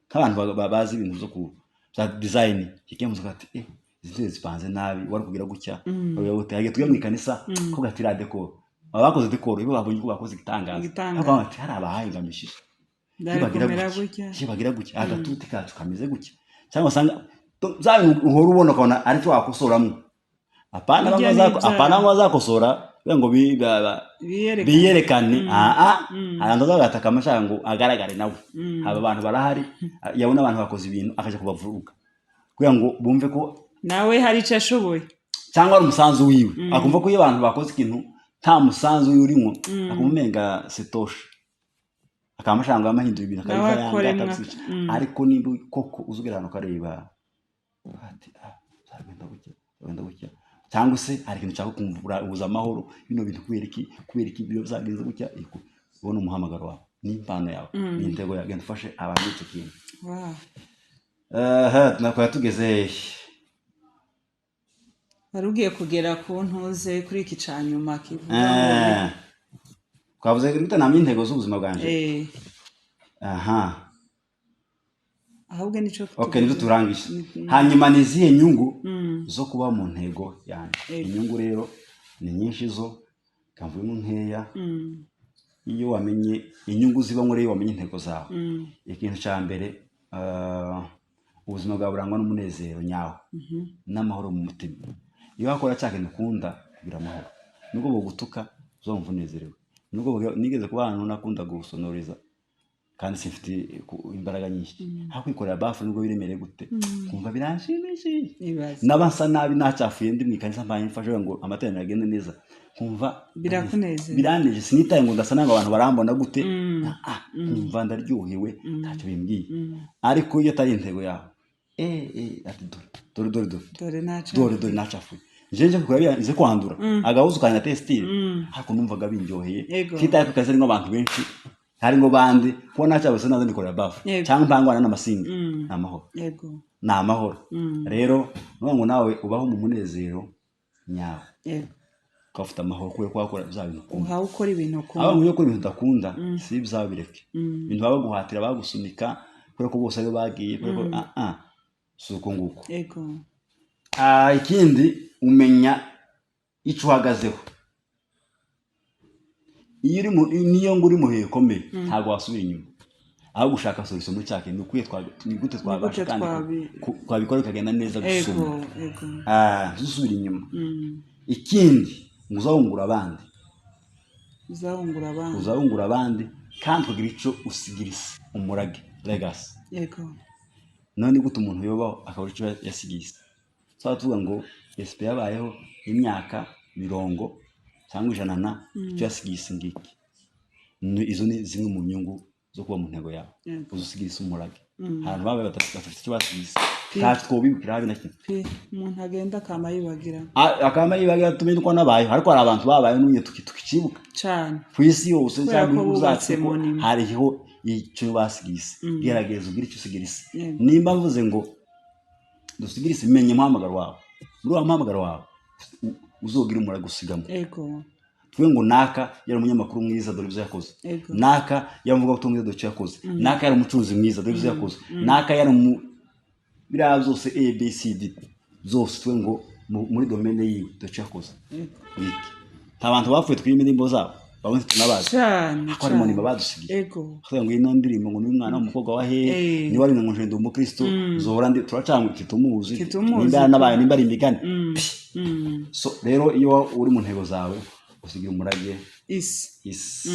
nk'abantu bazi ibintu byo ku bya design, kikemuza ati: "Izi ntebe zipanze nabi, wari kugira gutya, wari kugira gutya." Hari igihe tujya mu ikanisa ko gatira décor, baba bakoze décor, iyo babonye ko bakoze igitangaza, Igitangaza. ariko bati hari abahayigamishije, iyo bagira Byari kumera gutya, gutya. Iyo bagira gutya, agatuti kacu kameze gutya, cyangwa usanga bya bintu uhora ubona, ukabona aricyo wakosoramo. Apana Burya bamwe ni ibyaha. Apana bamwe bazakosora. kugira ngo Biyerekane. Biyerekane. Hari abantu bagataka amashaka ngo agaragare nawe. Aba bantu barahari, yabona abantu bakoze ibintu akaja kubavuga kugira ngo bumve ko nawe hari icyo ashoboye. Cyangwa ari umusanzu wiwe, akumva ko iyo abantu bakoze ikintu nta musanzu wiwe urimo, akumva umenga sitoshe, akaba amashaka ngo amahindura ibintu, Nawe akabivanga, akoremwo. akabisica. Ariko nimba koko uzugera ahantu ukareba ati: "Ah, bizagenda gutya, bizagenda gutya," cyangwa se hari ikintu ushaka kumva ubuza amahoro, bino bintu kubera iki, kubera iki biba byagenze gutya, ubona umuhamagaro wawe n'impano yawe n'intego yawe, genda ufashe abantu icyo kintu. Aha twari tugeze hehe? Wari ugiye kugera ku ntuze kuri iki ca nyuma kivuga ngo Twavuze gute namye intego z'ubuzima bwanjye. Aha. Ahubwo nico. Okay, nibyo turangije. Hanyuma ni izihe nyungu zo kuba mu ntego yanjye? Inyungu rero ni nyinshi, zo kamvuyemo nkeya. Iyo wamenye inyungu zibamo rero, iyo wamenye intego zawe, ikintu cya mbere, ubuzima bwawe burangwa n'umunezero nyawo n'amahoro mu mutima. Iyo wakora cya kintu ukunda, kugira amahoro, nubwo bugutuka uzumva unezerewe. Nubwo nigeze kuba ahantu nakunda gusonoriza kandi simfite imbaraga nyinshi, aho kwikorera bafu, nubwo biremereye gute, kumva biranshimishije. Ibaze. Naba nsa nabi, nacyafuye, ndi mu ikanisa mbaye mfashe ngo amateraniro agende neza, nkumva Birakunezeza. Biraneje. Sinitaye ngo ndasa nabi, abantu barambona gute. Nkumva ndaryohewe, ntacyo bimbwiye. Ariko iyo atari intego yawe, ati: "Dore, dore, dore, dore." Dore naca. "Dore, dore nacafuye, nje nje kugura biriya, nze kwandura agahuzu kanjye na textile." Ariko numvaga binryoheye. Titaye ku kazi, harimo abantu benshi, harimo bandi kuba nacyabuze, naza nikorera bafu cyangwa mpangwana n'amasinga, ni amahoro. Ni amahoro. Rero nuvuga ngo nawe ubaho mu munezero nyawo, ukaba ufite amahoro kubera ko wakora bya bintu ukunda. Uhawe ukora ibintu ukunda. Aba iyo ukora ibintu udakunda, si ibyawe, bireke. Ibintu baba baguhatira, bagusunika kubera ko bose aribo bagiye, kubera ko si uko nguko. Ikindi, umenya icyo uhagazeho. Iyo uri mu niyo ngo uri mu bihe bikomeye, ntabwo wasubira inyuma, aho gushaka solution muri cya kintu ukwiye ni gute twabasha gute kandi twabikora bikagenda neza gusumba. Ntuzusubire inyuma. Ikindi, ngo uzahungura abandi. Uzahungura abandi. Uzahungura abandi kandi ukagira icyo usigira isi, umurage, legacy. None gute umuntu yobaho akabura icyo yasigiye isi? Tuba tuvuga ngo esipe yabayeho imyaka 40 cyangwa 100 na icyo yasigiye isi ngiki. Izo ni zimwe mu nyungu zo kuba mu ntego yawe. Uzusigira isi umurage. Hari abantu babaye badafite icyo basigiye isi, ntacyo twobibwira habe na kimwe. Pe, umuntu agenda akama yibagira. Akaba yibagira, tumenye uko nabayeho, ariko hari abantu babayeho n'ubu tukikibuka cane ku isi yose Kubera cyangwa ko mu bihugu bubatse zacu ko monument. hariho icyo basigiye isi. Gerageza ugire icyo usigira isi. Nimba mvuze ngo dusigire isi, menya umuhamagaro wawe. Muri wa muhamagaro wawe uzogira umurage usigamo. Tuvuge ngo naka yari umunyamakuru mwiza, dore ibyo yakoze. Naka yari umuvugabutumwa mwiza, dore icyo yakoze. Naka yari umucuruzi mwiza, dore ibyo yakoze. Naka yari umu biriya byose, A B C D zose, tuvuge ngo muri domaine yiwe dore icyo yakoze. Wiki nta bantu bapfuye twiyime indirimbo zabo, bamwe tunabazi, Cane. ariko harimo nimba badusigiye. Kugira ngo ino ndirimbo ngo ni umwana w'umukobwa wa hehe, niba ari ngo ndi umukristo zohora ndi turacangwa, titumuzi. Titumuzi. Nimba yaranabaye, nimba ari imigani. So rero iyo uri mu ntego zawe, usigira umurage isi. Isi.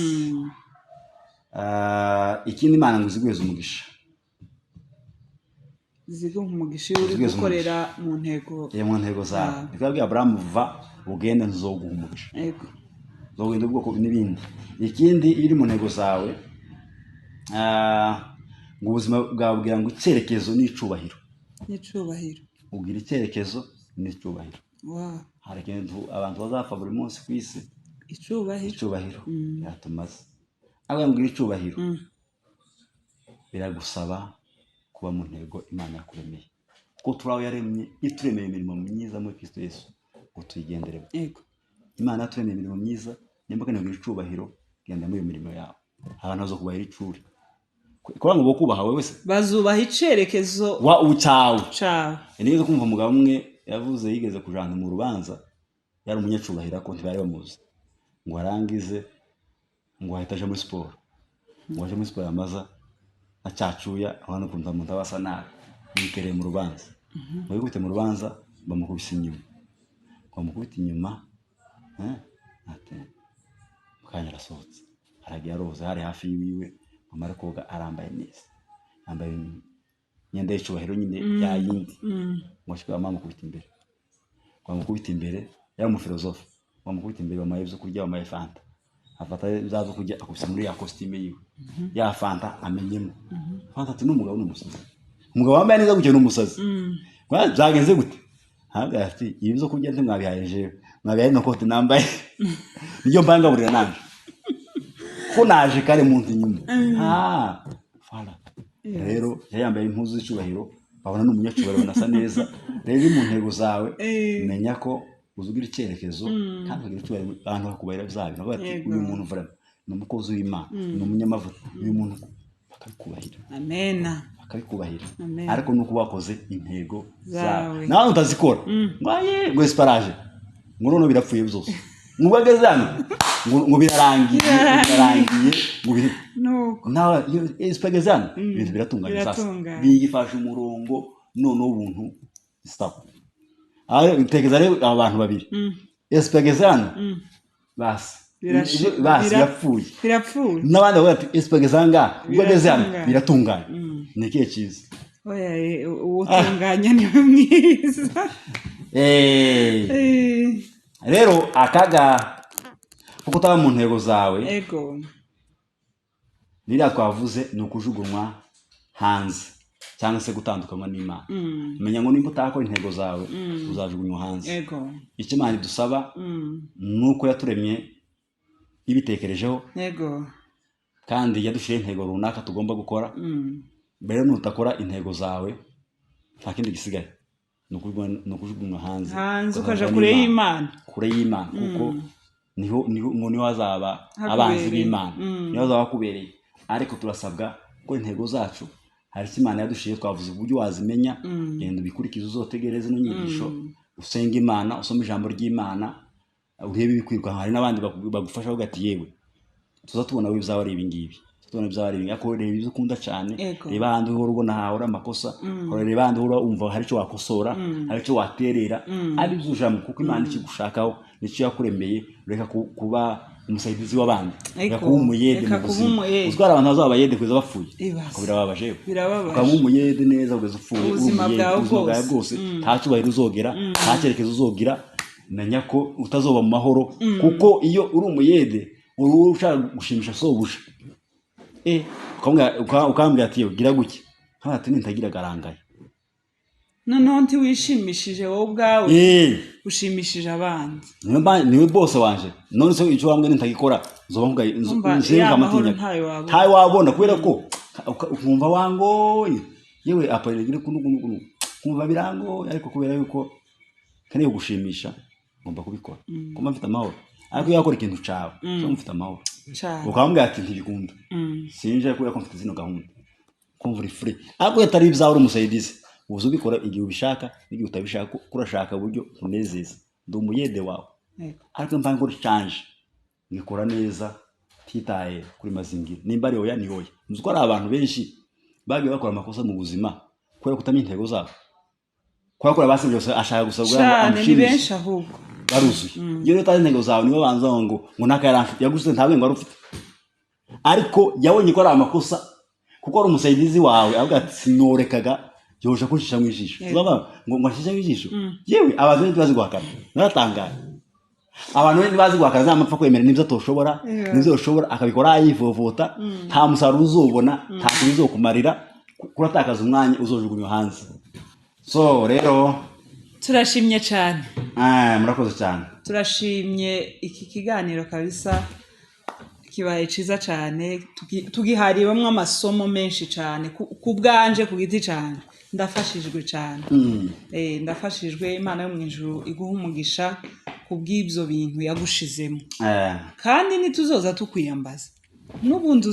Ikindi, Imana ngo iziguheze umugisha. Ziguha umugisha iyo uri Ziguheze gukorera mu ntego. Iyo mu ntego zawe. Niko yabwiye Aburahamu: "Va ugende, nzoguha umugisha." Nzoguhindura ubwoko n'ibindi. Ikindi, iyo uri mu ntego zawe, ngo ubuzima bwawe bubwira ngo icyerekezo n'icubahiro. N'icubahiro. Ugira icyerekezo n'icubahiro. Hari ikintu abantu bazapfa buri munsi ku isi. Icubahiro. Icubahiro biratumaze. Aho ngo icubahiro biragusaba kuba mu ntego Imana yakuremeye, kuko turi aho yaremye, ituremeye imirimo myiza muri Kristo Yesu ngo tuyigenderemo. Imana yaturemeye imirimo myiza, nimba ukeneye kugira icubahiro, genda muri iyo mirimo yawe, abantu bazokubahira icuri kuba ngo bokubaha wowe se. Bazubaha icerekezo wa ucyawe. Cawe. Nigeze kumva umugabo umwe yavuze, yigeze kujana mu rubanza, yari umunyacubahiro ariko ntibari bamuzi, ngo arangize ngo ahita aja muri siporo, ngo aje muri siporo yamaza acacuya abana ukuntu umuntu aba asa nabi, yitereye mu rubanza, ngo yikubite mu rubanza, bamukubise inyuma, ngo bamukubite inyuma, Ati mukanya arasohotse, aragiye aroza, hari hafi yiwiwe. Mama ari koga, arambaye neza, yambaye imyenda y'icyubahiro nyine ya yindi. Ngo ashike, mama amukubita imbere, bamukubita imbere. Yari umufilozofe. Bamukubita imbere, bamuha ibyo kurya, bamuha fanta. Afata bya byo kurya, akubise muri ya kositime yiwe, ya fanta amenyemo fanta. Ati: "N'umugabo ni umusazi, umugabo wambaye neza gutyo ni umusazi. Byagenze gute?" Ntabwo ati: "Ibi byo kurya ntimwabihaye jewe, mwabihaye no kote nambaye, nibyo mbangaburira nanje ko naje kare mu nzu inyuma." Ah, voilà. Rero yari yambaye impuzu z'icyubahiro, babona ni umunyacyubahiro, banasa neza. Rero uri mu ntego zawe, menya ko uzugira icyerekezo kandi ukagira icyubahiro, abantu bakubahira bya bintu. Bavuga bati: "Uyu muntu vraiment ni umukozi w'Imana, ni umunyamavuta uyu muntu," bakabikubahira. Amena. Bakabikubahira. Amen. Ariko nuko wakoze intego zawe. Zawe nawe utazikora, ngo aye, ngo esiparaje, ngo noneho birapfuye byose, ngo ageze hano, ngo birarangiye, birarangiye, ngo biri Nuko. Nawe iyo esipageze hano, ibintu biratunganye sasa. Biratunganye. Bifashe umurongo noneho ubuntu stop. Aho tekereza rero aba bantu babiri, esipageze hano, basi. Basi, birapfuye. Birapfuye. N'abandi bavuga ati: "Esipageze aha ngaha, ubwo ageze hano Biratunganye. Biratunganye." Ni ikihe cyiza? Oya, uwo utunganya niwe mwiza. Rero akaga ko kutaba mu ntego zawe, biriya twavuze, ni ukujugunywa hanze cyangwa se gutandukanywa n'Imana. Menya ngo nimba utakora intego zawe, uzajugunywa hanze. Icyo Imana idusaba ni uko yaturemye ibitekerejeho, kandi yadushyiriyeho intego runaka tugomba gukora. Rero nutakora intego zawe, nta kindi gisigaye, ni ukujugunywa hanze. Hanze, ukaja Ukazava kure n'Imana. y'Imana. Kure y'Imana, kuko niho ngo niho hazaba Hakubereye. abanzi b'Imana, niho hazaba hakubereye. Ariko turasabwa gukora intego zacu. Hari icyo Imana yadushiye, twavuze uburyo wazimenya. Genda ubikurikize, uzotegereze ino nyigisho, usenge Imana, usome ijambo ry'Imana, urebe ibikwirukanka. Hari n'abandi bagufasha bavuga ati: "Yewe, tuza tubona we ibyawe ari ibingibi, tubona ibyawe ari ibingibi." Ariko reba ibyo ukunda cyane. Reba ahandi uhora ubona hahora amakosa, reba ahandi uhora wumva hari icyo wakosora, hari icyo waterera, ari byo ujamo, kuko Imana ikigushakaho nicyo yakuremeye. Reka kuba umusaidizi w'abandi, reka kuba umuyede Reka mu kuba buzima. umuyede. Uzi ko hari abantu bazaba abayede kugeza bapfuye? Ibaze. Ko birababaje. Birababaje. Ukaba umuyede neza kugeza upfuye, uri Ubuzima umuyede, bwawe ubuzima bwawe bwose. bwose nta cyubahiro uzogera, nta cyerekezo uzogira. Menya ko utazoba mu mahoro, kuko iyo uri umuyede uri ushaka gushimisha sobuja. Ukambwira ati: "Yewe, gira gutya," nkabwira ati: "Nintagira garangaye." Noneho ntiwishimishije wowe ubwawe, ushimishije abandi. Niwe bose wanje. None se icyo wambwe nintagikora, nzoba mvuga Umva, nje ya mahoro nkamatinya. ntayo wabona. Ntayo wabona, kubera ko ukumva wangoye: "Yewe, aparire gire kunu kunu kunu," kumva birangoye, ariko kubera yuko keneye gushimisha, ngomba kubikora kumva mfite amahoro. Ariko iyo wakora ikintu cawe, uba mufite amahoro, Cyane. ukabambwira ati: "Ntibikunda, sinje kubera ko mfite zino gahunda," kumva uri free. Ariko iyo atari ibyawe, uri umusayidizi, uza ubikora igihe ubishaka n'igihe utabishaka, kuko urashaka uburyo unezeza, ndi umuyede wawe. Ariko mva nkora icanje, ngikora neza titaye kuri mazingira. Nimba ari oya, ni oya. Muzi ko hari abantu benshi bagiye bakora amakosa mu buzima kubera kutamenya intego zabo, kubera ko abasi byose ashaka gusa kugira ngo Cyane, ni amushimishe. benshi ahubwo. Baruzuye. Iyo rero utazi intego zawe, nibo banza ngo naka yaramfite, yaguze, nta bwenge wari ufite, ariko yabonye ko ari amakosa kuko ari umusayidizi wawe, avuga ati: "Sinorekaga yoje kunshisha mu ijisho." Ngo anshishe mu ijisho. Yewe, abantu benshi bazi guhakana, naratangaye. Abantu benshi bazi guhakana, zamapfa kwemera n'ibyo atoshobora, n'ibyo ushobora akabikora yivovota. Nta musaruro uzobona, nta kintu uzokumarira, kuratakaza umwanya, uzojugunywa hanze. So rero, Turashimye cyane. Murakoze cyane. Turashimye iki kiganiro kabisa, kibaye cyiza cyane. Tugihariwemo amasomo menshi cyane. Ku bwanje, ku giti cyane, ndafashijwe cyane. Ndafashijwe. Imana yo mu ijuru iguha umugisha ku bw'ibyo bintu yagushizemo. Kandi ntituzoza tukwiyambaza n'ubundi,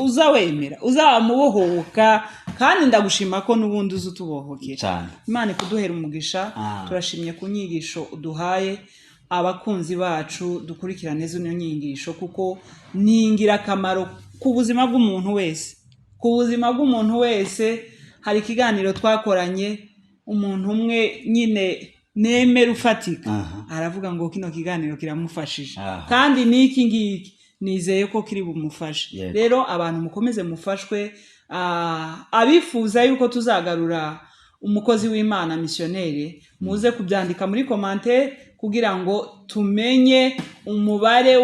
uza wemera uzamubohoka, kandi ndagushima ko n'ubundi uza utubohokera. Cyane. Imana ikuduhera umugisha. Turashimye ku nyigisho uduhaye. Abakunzi bacu, dukurikirane zino nyigisho kuko ni ingirakamaro ku buzima bw'umuntu wese, ku buzima bw'umuntu wese. Hari ikiganiro twakoranye umuntu umwe nyine. Nemera ufatika. Aravuga ngo kino kiganiro kiramufashije. Kandi n'iki ngiki nizeye ko kiri bumufashe. Rero abantu mukomeze mufashwe. Abifuza yuko tuzagarura umukozi w'Imana misiyoneri, muze kubyandika muri commentaire kugira ngo tumenye umubare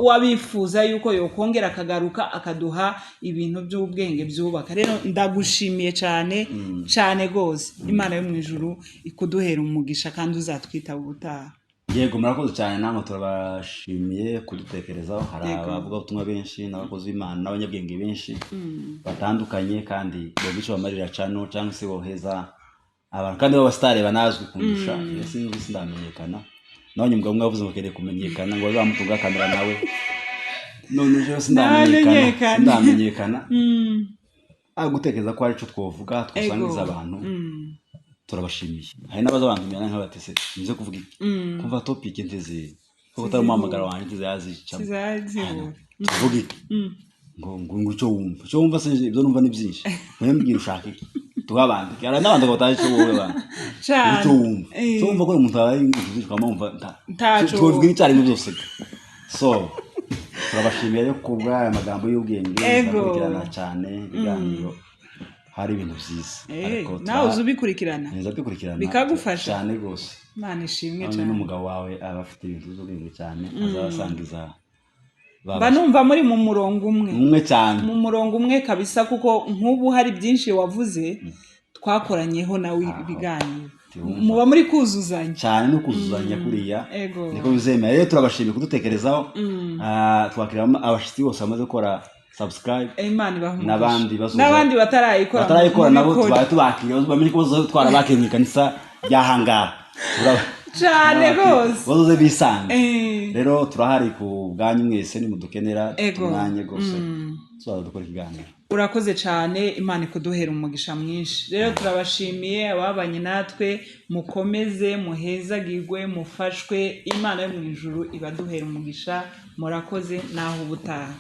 w'abifuza yuko yokongera akagaruka akaduha ibintu by'ubwenge byubaka. Rero ndagushimiye cyane cyane rwose. Imana yo mu ijuru ikuduhera umugisha kandi uzatwitaba ubutaha. Yego, murakoze cyane, namwe turabashimiye kudutekerezaho. Hari abavugabutumwa benshi n'abakozi b'Imana n'abanyabwenge benshi batandukanye, kandi boga icyo bamarira cano cyangwa se boheza abantu, kandi b'abasitari banazwi kundusha. Sinzi, sindamenyekana. Nawe umugabo umwe yavuze ngo akeneye kumenyekana, ngo bazamutunga kamera nawe. None ejo sindamenyekana. Ntamenyekane. Sindamenyekana. Gutekereza ko hari icyo twovuga twasangiza abantu. Turabashimiye. Hari n'abaza bantumira nk'abatese nze kuvuga iki, kumva topic nteze kuko utari umuhamagara wanjye, nteze yazicamo. Zizazibura. Tuvuge iki? Ngo icyo wumva se, ibyo numva ni byinshi. Mwembwira ushaka iki, tukabandika. Hari n'abandi batazi icyo wowe bana icyo wumva. Icyo wumva ko umuntu abaye ibintu byinshi ukamwumva Ntaco. Twavuga icyarimwe byose. So turabashimiye rero ku bw'aya magambo y'ubwenge. Ndakurikirana cyane ibiganiro, hari ibintu byiza. Ariko Nawe uzi ubikurikirana? Neza, bikurikirana. Bikagufasha? Cyane rwose. Imana ishimwe Hamwe cyane. n'umugabo wawe aba afite ibintu by'ubwenge cyane, azabasangiza. Mba numva muri mu murongo umwe. Umwe cyane. Mu murongo umwe kabisa, kuko nk'ubu hari byinshi wavuze twakoranyeho nawe ibiganiro. Tiwumva. Muba muri kuzuzanya. Cyane, no kuzuzanya kuriya. Niko bizemera. Rero turabashimiye kudutekerezaho. Twakira abashyitsi bose bamaze gukora subscribe. Imana ibahe umugisha. N'abandi N'abandi batarayikora, batarayikora nabo mubikore. Tubaye tubakiriye, bamenye ko bazoza twarabakiriye mu ikanisa ry'ahangaha. Cyane rwose. Bazoze bisange. Rero turahari ku bwanyu mwese, nimudukenera umwanya rwose tuzaza dukora ikiganiro. Urakoze cyane, Imana ikuduhera umugisha mwinshi. Rero turabashimiye ababanye natwe, mukomeze muhezagirwe, mufashwe. Imana yo mu ijuru ibaduhera umugisha. Murakoze, naho ubutaha.